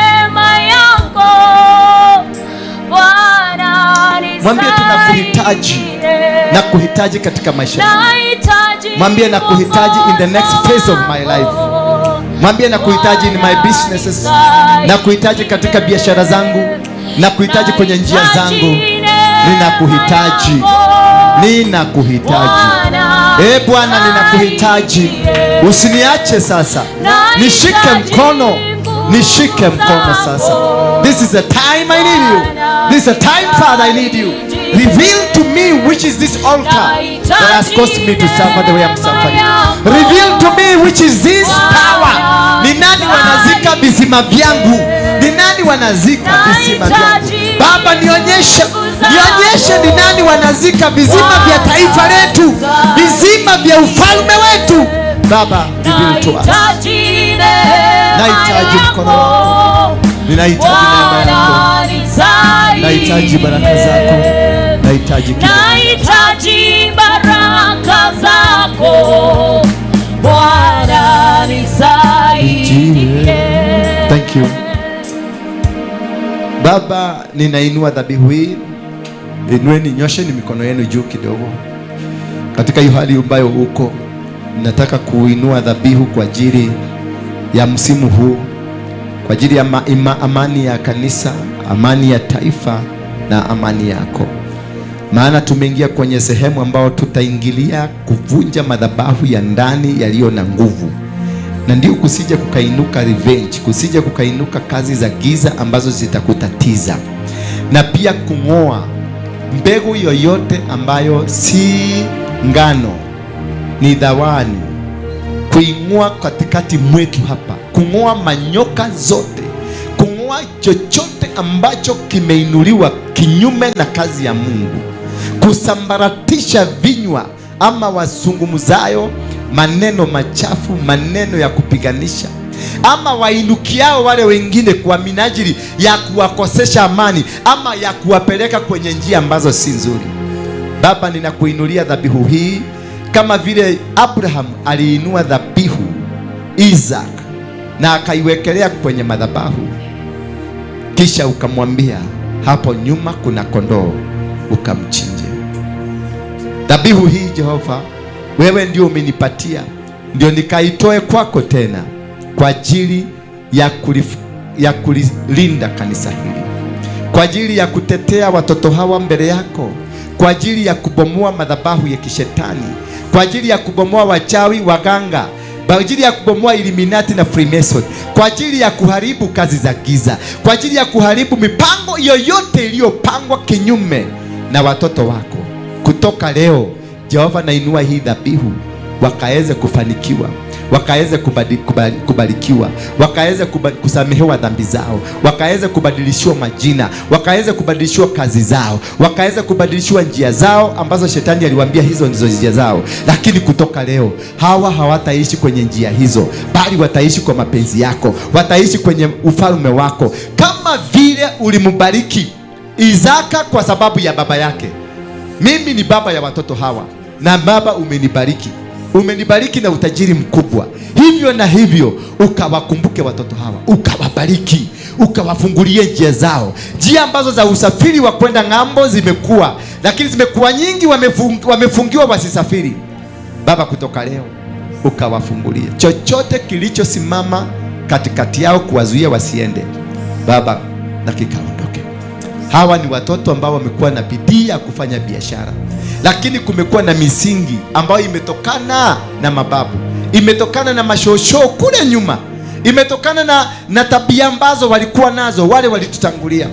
nakuhitaji. Nakuhitaji katika maisha yangu. Mwambie nakuhitaji in the next phase of my life. Mwambie nakuhitaji in my businesses. Nakuhitaji katika biashara zangu. Nakuhitaji kwenye njia zangu. Ninakuhitaji. Ninakuhitaji. Bwana, ninakuhitaji. Usiniache sasa. Nishike mkono. Nishike mkono sasa. This is the time I need you. This is the time, Father, I need you. Reveal to me which is this altar that has caused me to suffer the way I'm suffering. Reveal to me which is this power. Ni nani wanazika visima vyangu? Ni nani wanazika visima vyangu? Baba, nionyeshe. Nionyeshe ni nani wanazika visima vya taifa letu, visima vya ufalme wetu. Baba, reveal to us. Nahitaji mkono wako. Ninahitaji neema yako. Nahitaji baraka zako. Nahitaji kila. Nahitaji baraka zako. Bwana nisaidie. Thank you. Baba, ninainua dhabihu hii. Inueni, nyosheni mikono yenu juu kidogo. Katika hiyo hali ambayo uko, nataka kuinua dhabihu kwa ajili ya msimu huu, kwa ajili ya amani ya kanisa, amani ya taifa na amani yako. Maana tumeingia kwenye sehemu ambao tutaingilia kuvunja madhabahu ya ndani yaliyo na nguvu. Na ndio kusije kukainuka revenge, kusije kukainuka kazi za giza ambazo zitakutatiza. Na pia kung'oa mbegu yoyote ambayo si ngano, ni dhawani, kuing'oa katikati mwetu hapa, kung'oa manyoka zote, kung'oa chochote ambacho kimeinuliwa kinyume na kazi ya Mungu, kusambaratisha vinywa ama wasungumzayo maneno machafu, maneno ya kupiganisha, ama wainukiao wale wengine kwa minajili ya kuwakosesha amani ama ya kuwapeleka kwenye njia ambazo si nzuri. Baba, ninakuinulia dhabihu hii kama vile Abraham aliinua dhabihu Isaac na akaiwekelea kwenye madhabahu, kisha ukamwambia hapo nyuma kuna kondoo, ukamchinje. Dhabihu hii Jehova, wewe ndio umenipatia, ndio nikaitoe kwako tena kwa ajili ya kulilinda kanisa hili, kwa ajili ya kutetea watoto hawa mbele yako, kwa ajili ya kubomoa madhabahu ya kishetani, kwa ajili ya kubomoa wachawi, waganga, kwa ajili ya kubomoa Illuminati na Freemason, kwa ajili ya kuharibu kazi za giza, kwa ajili ya kuharibu mipango yoyote iliyopangwa kinyume na watoto wako. Kutoka leo Jehova, nainua hii dhabihu wakaweze kufanikiwa, wakaweze kubarikiwa, wakaweze kusamehewa dhambi zao, wakaweze kubadilishiwa majina, wakaweze kubadilishiwa kazi zao, wakaweze kubadilishiwa njia zao ambazo shetani aliwaambia hizo ndizo njia zao. Lakini kutoka leo hawa hawataishi kwenye njia hizo, bali wataishi kwa mapenzi yako, wataishi kwenye ufalme wako, kama vile ulimbariki Isaka kwa sababu ya baba yake. Mimi ni baba ya watoto hawa, na baba umenibariki, umenibariki na utajiri mkubwa. Hivyo na hivyo ukawakumbuke watoto hawa, ukawabariki, ukawafungulie njia zao, njia ambazo za usafiri wa kwenda ng'ambo zimekuwa, lakini zimekuwa nyingi, wamefungiwa wasisafiri. Baba, kutoka leo ukawafungulie chochote kilichosimama katikati yao kuwazuia wasiende, Baba, na kikaondoke. Hawa ni watoto ambao wamekuwa na bidii ya kufanya biashara, lakini kumekuwa na misingi ambayo imetokana na mababu, imetokana na mashosho kule nyuma, imetokana na tabia ambazo walikuwa nazo wale walitutangulia.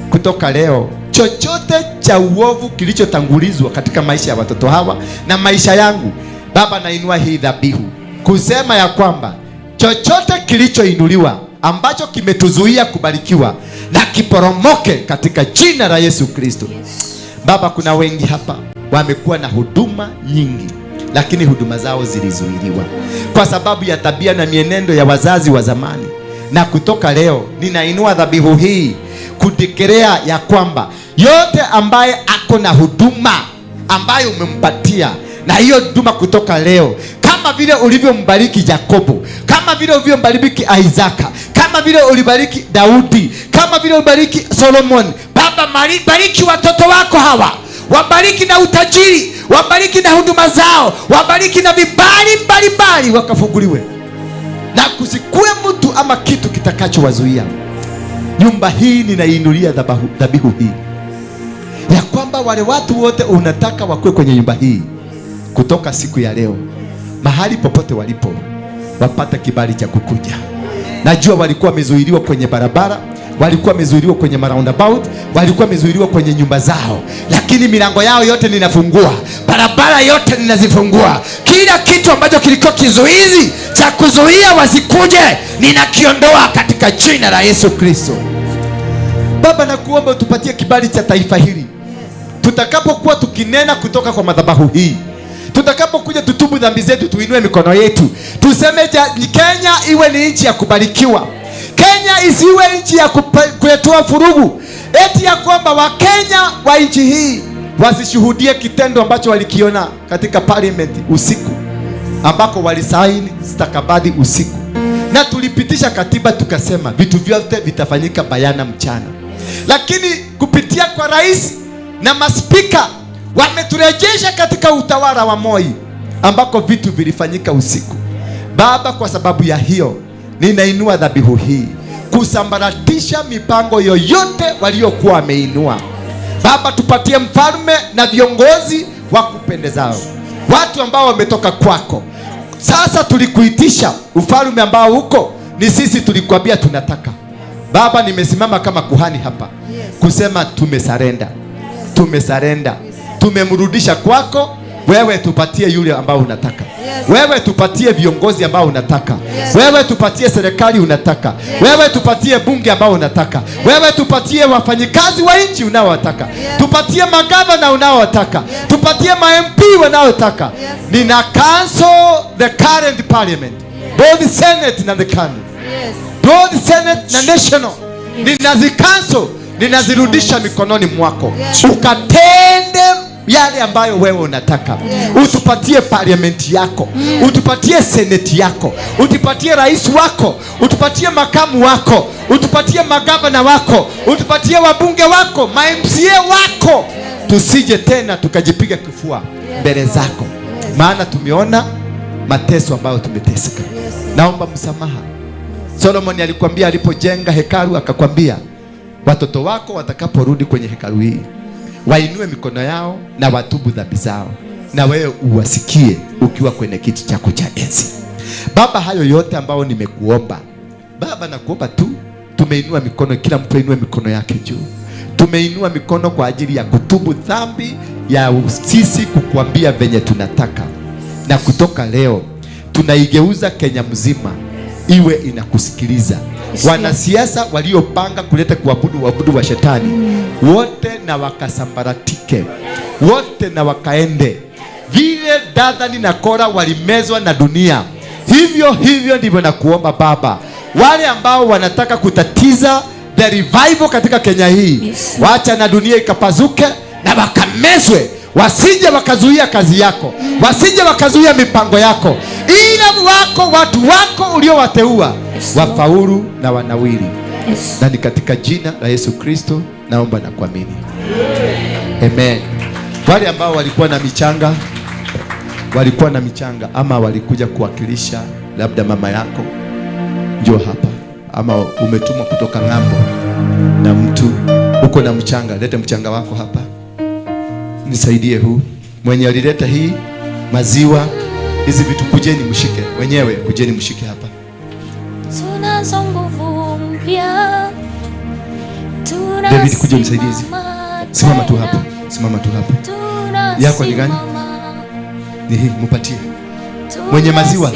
Kutoka leo chochote cha uovu kilichotangulizwa katika maisha ya watoto hawa na maisha yangu, Baba, nainua hii dhabihu kusema ya kwamba chochote kilichoinuliwa ambacho kimetuzuia kubarikiwa na kiporomoke katika jina la Yesu Kristo. Yes. Baba, kuna wengi hapa wamekuwa na huduma nyingi, lakini huduma zao zilizuiliwa kwa sababu ya tabia na mienendo ya wazazi wa zamani. Na kutoka leo ninainua dhabihu hii kudekelea ya kwamba yote ambaye ako na huduma ambayo umempatia, na hiyo huduma kutoka leo, kama vile ulivyombariki Yakobo, kama vile ulivyombariki Isaka, kama vile ulibariki Daudi, kama vile ulibariki Solomon, Baba, bariki watoto wako hawa Wabariki na utajiri, wabariki na huduma zao, wabariki na vibali mbalimbali, wakafunguliwe. Na kusikue mtu ama kitu kitakachowazuia. Nyumba hii ninainulia dhabihu hii, ya kwamba wale watu wote unataka wakue kwenye nyumba hii kutoka siku ya leo, mahali popote walipo, wapate kibali cha kukuja. Najua walikuwa wamezuiliwa kwenye barabara, walikuwa wamezuiliwa kwenye roundabout, walikuwa wamezuiliwa kwenye nyumba zao, lakini milango yao yote ninafungua, barabara yote ninazifungua. Kila kitu ambacho kilikuwa kizuizi cha kuzuia wasikuje, ninakiondoa katika jina la Yesu Kristo. Baba, nakuomba utupatie kibali cha taifa hili. Tutakapokuwa tukinena kutoka kwa madhabahu hii, tutakapokuja tutubu dhambi zetu, tuinue mikono yetu, tuseme Kenya iwe ni nchi ya kubarikiwa. Kenya isiwe nchi ya kuletea furugu, eti ya kwamba Wakenya wa nchi hii wasishuhudie kitendo ambacho walikiona katika parliament usiku, ambako walisaini stakabadhi usiku. Na tulipitisha katiba tukasema vitu vyote vitafanyika bayana mchana, lakini kupitia kwa rais na maspika wameturejesha katika utawala wa Moi ambako vitu vilifanyika usiku. Baba, kwa sababu ya hiyo ninainua dhabihu hii kusambaratisha mipango yoyote waliokuwa wameinua. Baba, tupatie mfalme na viongozi wa kupendezao, watu ambao wametoka kwako. Sasa tulikuitisha ufalme ambao uko ni sisi, tulikwambia tunataka. Baba, nimesimama kama kuhani hapa kusema tumesarenda, tumesarenda, tumemrudisha kwako. Wewe tupatie yule ambao unataka. Wewe tupatie viongozi ambao unataka. Wewe tupatie serikali unataka. Wewe tupatie bunge ambao unataka. Wewe tupatie wafanyikazi wa nchi unaowataka. Tupatie magavana unaowataka. Tupatie ma MP wanaotaka. Nina cancel the current parliament, both Senate na the country, both Senate na national. Ninazicancel, ninazirudisha mikononi mwako. Ukatende yale ambayo wewe unataka. Utupatie parliament yako, utupatie senate yako, utupatie rais wako, utupatie makamu wako, utupatie magavana wako, utupatie wabunge wako, ma MCA wako. Tusije tena tukajipiga kifua mbele zako, maana tumeona mateso ambayo tumeteseka. Naomba msamaha. Solomon alikwambia alipojenga hekalu, akakwambia watoto wako watakaporudi kwenye hekalu hii wainue mikono yao na watubu dhambi zao, na wewe uwasikie ukiwa kwenye kiti chako cha enzi. Baba, hayo yote ambao nimekuomba, Baba, nakuomba tu, tumeinua mikono, kila mtu ainue mikono yake juu. Tumeinua mikono kwa ajili ya kutubu dhambi ya sisi kukuambia venye tunataka, na kutoka leo tunaigeuza Kenya mzima iwe inakusikiliza. Wanasiasa waliopanga kuleta kuabudu waabudu wa shetani wote na wakasambaratike, wote na wakaende. Vile Dathani na Kora walimezwa na dunia, hivyo hivyo ndivyo nakuomba Baba, wale ambao wanataka kutatiza the revival katika Kenya hii, wacha na dunia ikapazuke na wakamezwe, wasije wakazuia kazi yako, wasije wakazuia mipango yako, ila wako watu wako uliowateua wafaulu na wanawili. Na ni katika jina la Yesu Kristo naomba na kuamini, amen. Wale ambao walikuwa na michanga, walikuwa na michanga ama walikuja kuwakilisha labda mama yako, njoo hapa, ama umetumwa kutoka ng'ambo na mtu uko na mchanga, leta mchanga wako hapa, nisaidie. Huu mwenye alileta hii maziwa, hizi vitu, kujeni mshike wenyewe, kujeni mshike hapa. Tunazo nguvu mpya, David, kuja msaidizi. Simama tu hapa, simama tu hapa. Yako ni gani? Ni hii, mpatie mwenye maziwa.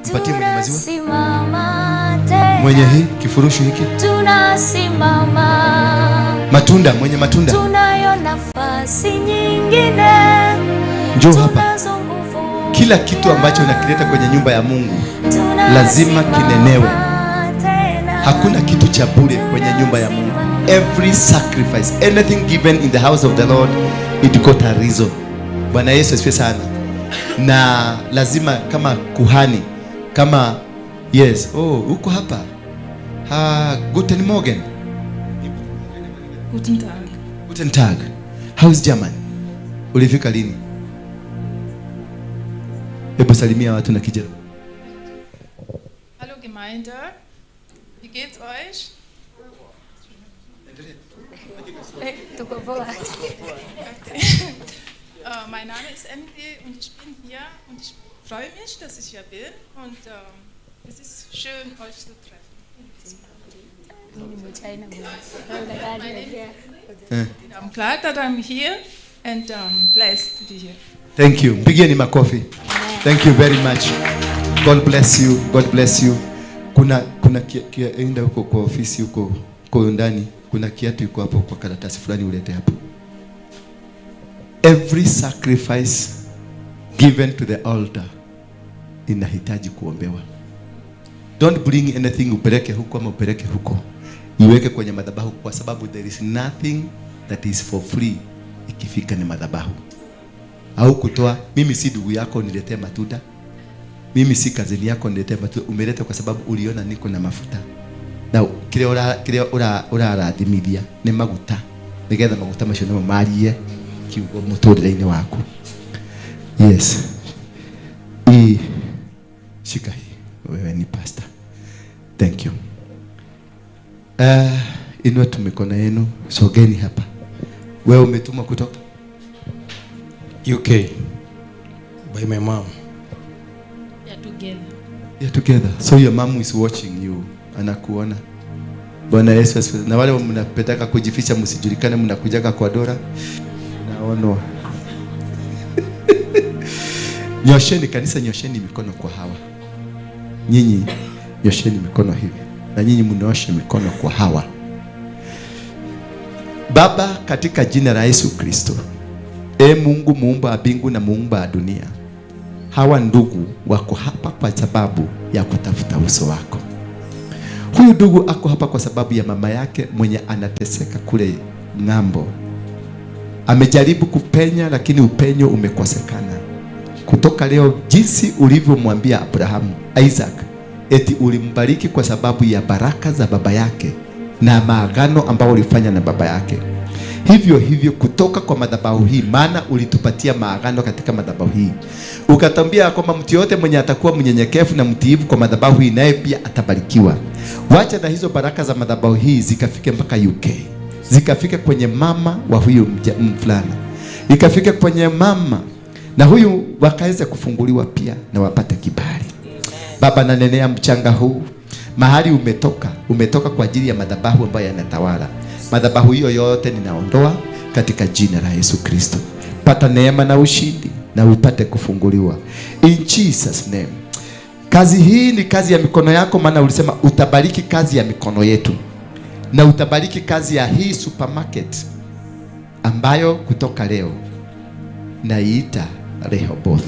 Mpatie mwenye maziwa, mwenye hii kifurushi hiki, matunda, mwenye matunda. Tunayo nafasi nyingine. Njoo hapa. Kila kitu ambacho unakileta kwenye nyumba ya Mungu lazima kinenewe. Hakuna kitu cha bure kwenye nyumba ya Mungu. Every sacrifice, anything given in the house of the Lord, it got a reason. Bwana Yesu asifiwe sana. Na lazima kama kuhani, kama yes, oh, uko hapa. Ha, guten Morgen. Guten Tag. Guten Tag. How's German? Ulifika lini? Hebu salimia watu na Kijerumani. Hallo Gemeinde. Wie geht's euch? Tuko poa. Mein Name ist Emily und ich bin hier und ich freue mich, dass ich hier bin und es ist schön, euch zu treffen. I'm glad that I'm here and blessed to be here. Thank you. Mpigieni makofi. Thank you very much. God bless you. God bless you. Kuna enda huko kwa ofisi huko kwa ndani, kuna kiatu iko hapo kwa karatasi fulani ulete hapo. Every sacrifice given to the altar inahitaji kuombewa. Don't bring anything upeleke huko ama upeleke huko. Iweke kwenye madhabahu kwa sababu there is nothing that is for free ikifika ni madhabahu. Au kutoa, mimi si ndugu yako niletee matunda. Mimi si kazini yako niletee matunda. Umeleta kwa sababu uliona niko na mafuta. Na kile ura rathimithia ni maguta. Nigetha maguta macio nimo marie kiugo muturire-ini waku. Yes. Hii shika hii. Wewe ni pastor. Thank you. Inua tu mikono yenu, sogeni hapa. Wewe umetumwa kutoka UK by my mom. We are together. You're together. So your mom is watching you. Anakuona. Bwana Yesu asifiwe. Na wale mnapendaka kujificha msijulikane, mnakujaga kwa Dora. Naonwa. Nyosheni kanisa, nyosheni mikono kwa hawa. Nyinyi nyosheni mikono hivi. Na nyinyi mnaoshe mikono kwa hawa. Baba, katika jina la Yesu Kristo, e Mungu muumba wa mbingu na muumba wa dunia, hawa ndugu wako hapa kwa sababu ya kutafuta uso wako. Huyu ndugu ako hapa kwa sababu ya mama yake mwenye anateseka kule ng'ambo. Amejaribu kupenya lakini upenyo umekosekana. Kutoka leo, jinsi ulivyomwambia Abrahamu, Isaac, eti ulimbariki kwa sababu ya baraka za baba yake na maagano ambao ulifanya na baba yake. Hivyo hivyo kutoka kwa madhabahu hii, maana ulitupatia maagano katika madhabahu hii. Ukatambia kwamba mtu yote mwenye atakuwa mnyenyekevu na mtiifu kwa madhabahu hii, naye pia atabarikiwa. Wacha na hizo baraka za madhabahu hii zikafike mpaka UK. Zikafike kwenye mama wa huyu mvulana. Ikafike kwenye mama na huyu wakaweza kufunguliwa pia na wapate kibali. Baba, nanenea mchanga huu mahali umetoka, umetoka kwa ajili ya madhabahu ambayo yanatawala. Madhabahu hiyo yote ninaondoa katika jina la Yesu Kristo. Pata neema na ushindi na upate kufunguliwa. In Jesus name. Kazi hii ni kazi ya mikono yako, maana ulisema utabariki kazi ya mikono yetu. Na utabariki kazi ya hii supermarket ambayo kutoka leo naiita Rehoboth.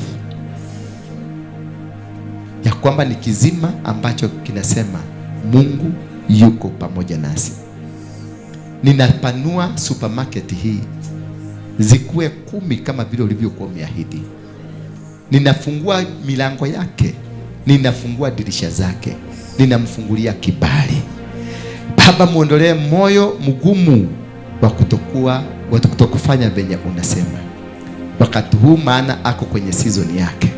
Ya kwamba ni kizima ambacho kinasema Mungu yuko pamoja nasi. Ninapanua supermarket hii zikuwe 10 kama vile ulivyokuwa umeahidi. Ninafungua milango yake, ninafungua dirisha zake, ninamfungulia kibali. Baba, muondolee moyo mgumu wa kutokufanya venye unasema wakati huu, maana ako kwenye season yake.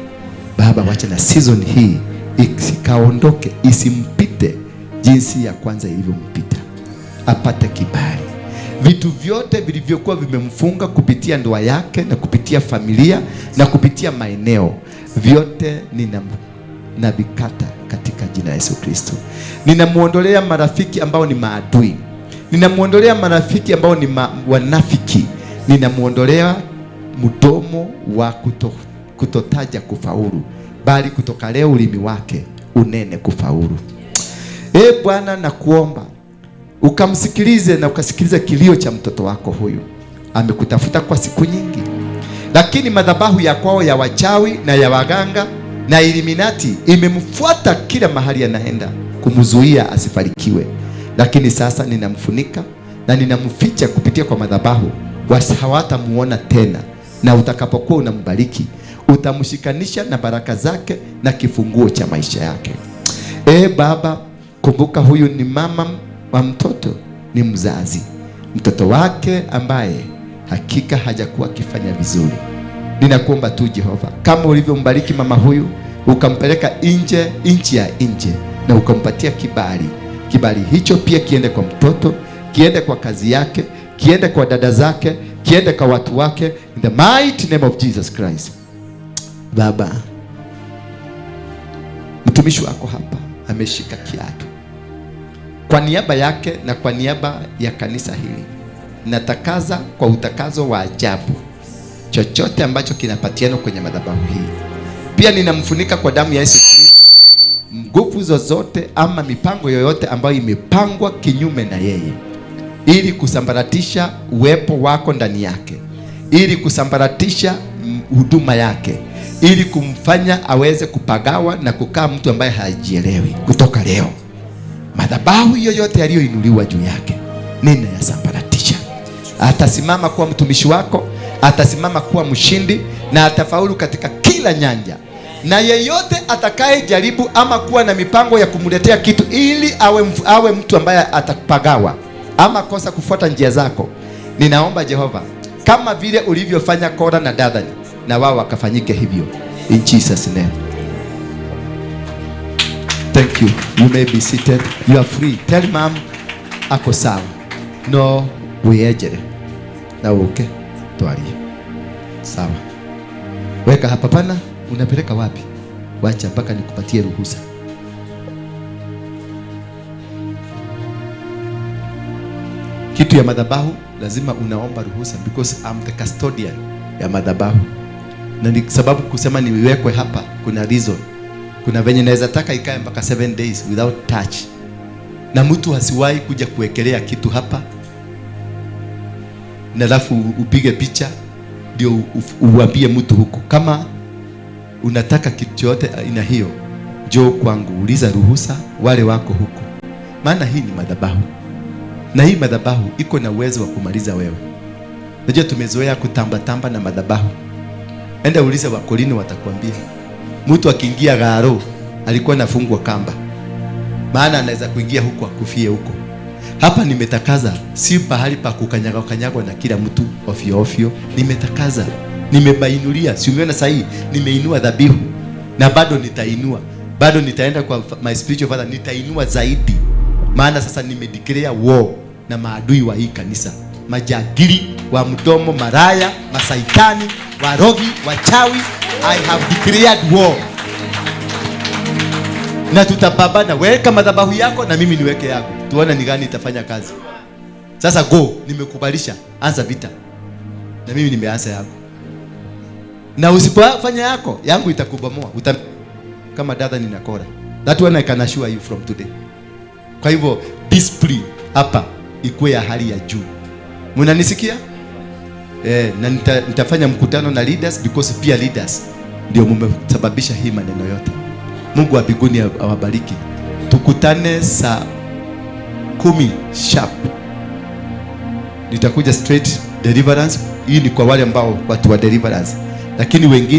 Baba, wacha na season hii isikaondoke, isimpite jinsi ya kwanza ilivyompita. Apate kibali. Vitu vyote vilivyokuwa vimemfunga kupitia ndoa yake na kupitia familia na kupitia maeneo, vyote ninavikata katika jina la Yesu Kristo. Ninamuondolea marafiki ambao ni maadui. Ninamuondolea marafiki ambao ni wanafiki. Ninamuondolea mdomo wa kutotaja kufaulu, bali kutoka leo ulimi wake unene kufaulu. Bwana, nakuomba ukamsikilize na ukasikilize kilio cha mtoto wako huyu. Amekutafuta kwa siku nyingi, lakini madhabahu ya kwao ya wachawi na ya waganga na Illuminati imemfuata kila mahali anaenda kumzuia asifarikiwe. Lakini sasa ninamfunika na ninamficha kupitia kwa madhabahu, hawatamuona tena. Na utakapokuwa unambariki, utamshikanisha na baraka zake na kifunguo cha maisha yake. Baba, Kumbuka huyu ni mama wa mtoto, ni mzazi, mtoto wake ambaye hakika hajakuwa akifanya vizuri. Ninakuomba tu Jehova, kama ulivyombariki mama huyu ukampeleka nje, nchi ya nje, na ukampatia kibali, kibali hicho pia kiende kwa mtoto, kiende kwa kazi yake, kiende kwa dada zake, kiende kwa watu wake, in the mighty name of Jesus Christ. Baba, mtumishi wako hapa ameshika kiatu kwa niaba yake na kwa niaba ya kanisa hili, natakaza kwa utakazo wa ajabu chochote ambacho kinapatiana kwenye madhabahu hii. Pia ninamfunika kwa damu ya Yesu Kristo nguvu zozote ama mipango yoyote ambayo imepangwa kinyume na yeye, ili kusambaratisha uwepo wako ndani yake, ili kusambaratisha huduma yake, ili kumfanya aweze kupagawa na kukaa mtu ambaye hajielewi. Kutoka leo, madhabahu yoyote yaliyoinuliwa juu yake ninayasambaratisha. Atasimama kuwa mtumishi wako, atasimama kuwa mshindi na atafaulu katika kila nyanja. Na yeyote atakaye jaribu ama kuwa na mipango ya kumletea kitu ili awe mtu ambaye atapagawa ama kosa kufuata njia zako, ninaomba Jehova, kama vile ulivyofanya Kora na Dathani, na wao wakafanyike hivyo, in Jesus name. Thank you. You may be seated. You are free. Tell mom ako sawa. No wiyejere na uke twarie. Sawa. Weka hapa pana, unapeleka wapi? Wacha mpaka nikupatie ruhusa. Kitu ya madhabahu lazima unaomba ruhusa, because I'm the custodian ya madhabahu. Na ni sababu kusema niwekwe hapa kuna reason. Kuna venye naweza taka ikae mpaka 7 days without touch. Na mtu hasiwahi kuja kuwekelea kitu hapa na alafu upige picha ndio uambie mtu huko. Kama unataka kitu yote aina hiyo, njoo kwangu, uliza ruhusa wale wako huko. Maana hii ni madhabahu. Na hii madhabahu iko na uwezo wa kumaliza wewe. Unajua tumezoea kutamba tamba na madhabahu. Enda ulize Wakolini watakwambia. Mtu akiingia garo alikuwa anafungwa kamba. Maana anaweza kuingia huko akufie huko. Hapa nimetakaza, si pahali pa kukanyaga kanyagwa na kila mtu ofyo ofyo. Nimetakaza, nimebainulia, si umeona sahi, nimeinua dhabihu na bado nitainua. Bado nitaenda kwa my spiritual father, nitainua zaidi. Maana sasa nimedeclare war na maadui wa hii kanisa. Majagiri wa mdomo, maraya, masaitani, warogi, wachawi. I have declared war. Na tutapambana. Weka madhabahu yako na mimi niweke yako. Tuone ni gani itafanya kazi. Sasa go, nimekubalisha, anza vita. Na mimi nimeanza yako. Na usipofanya yako, yangu itakubomoa. Kama dada ninakora. That one I can assure you from today. Kwa hivyo discipline hapa ikuwe ya hali ya juu. Mnanisikia? Na nitafanya mkutano na leaders, because pia leaders ndio mmesababisha hii maneno yote. Mungu wa mbinguni awabariki. Tukutane saa 10 sharp. Nitakuja straight deliverance. Hii ni kwa wale ambao watu wa deliverance. Lakini wengine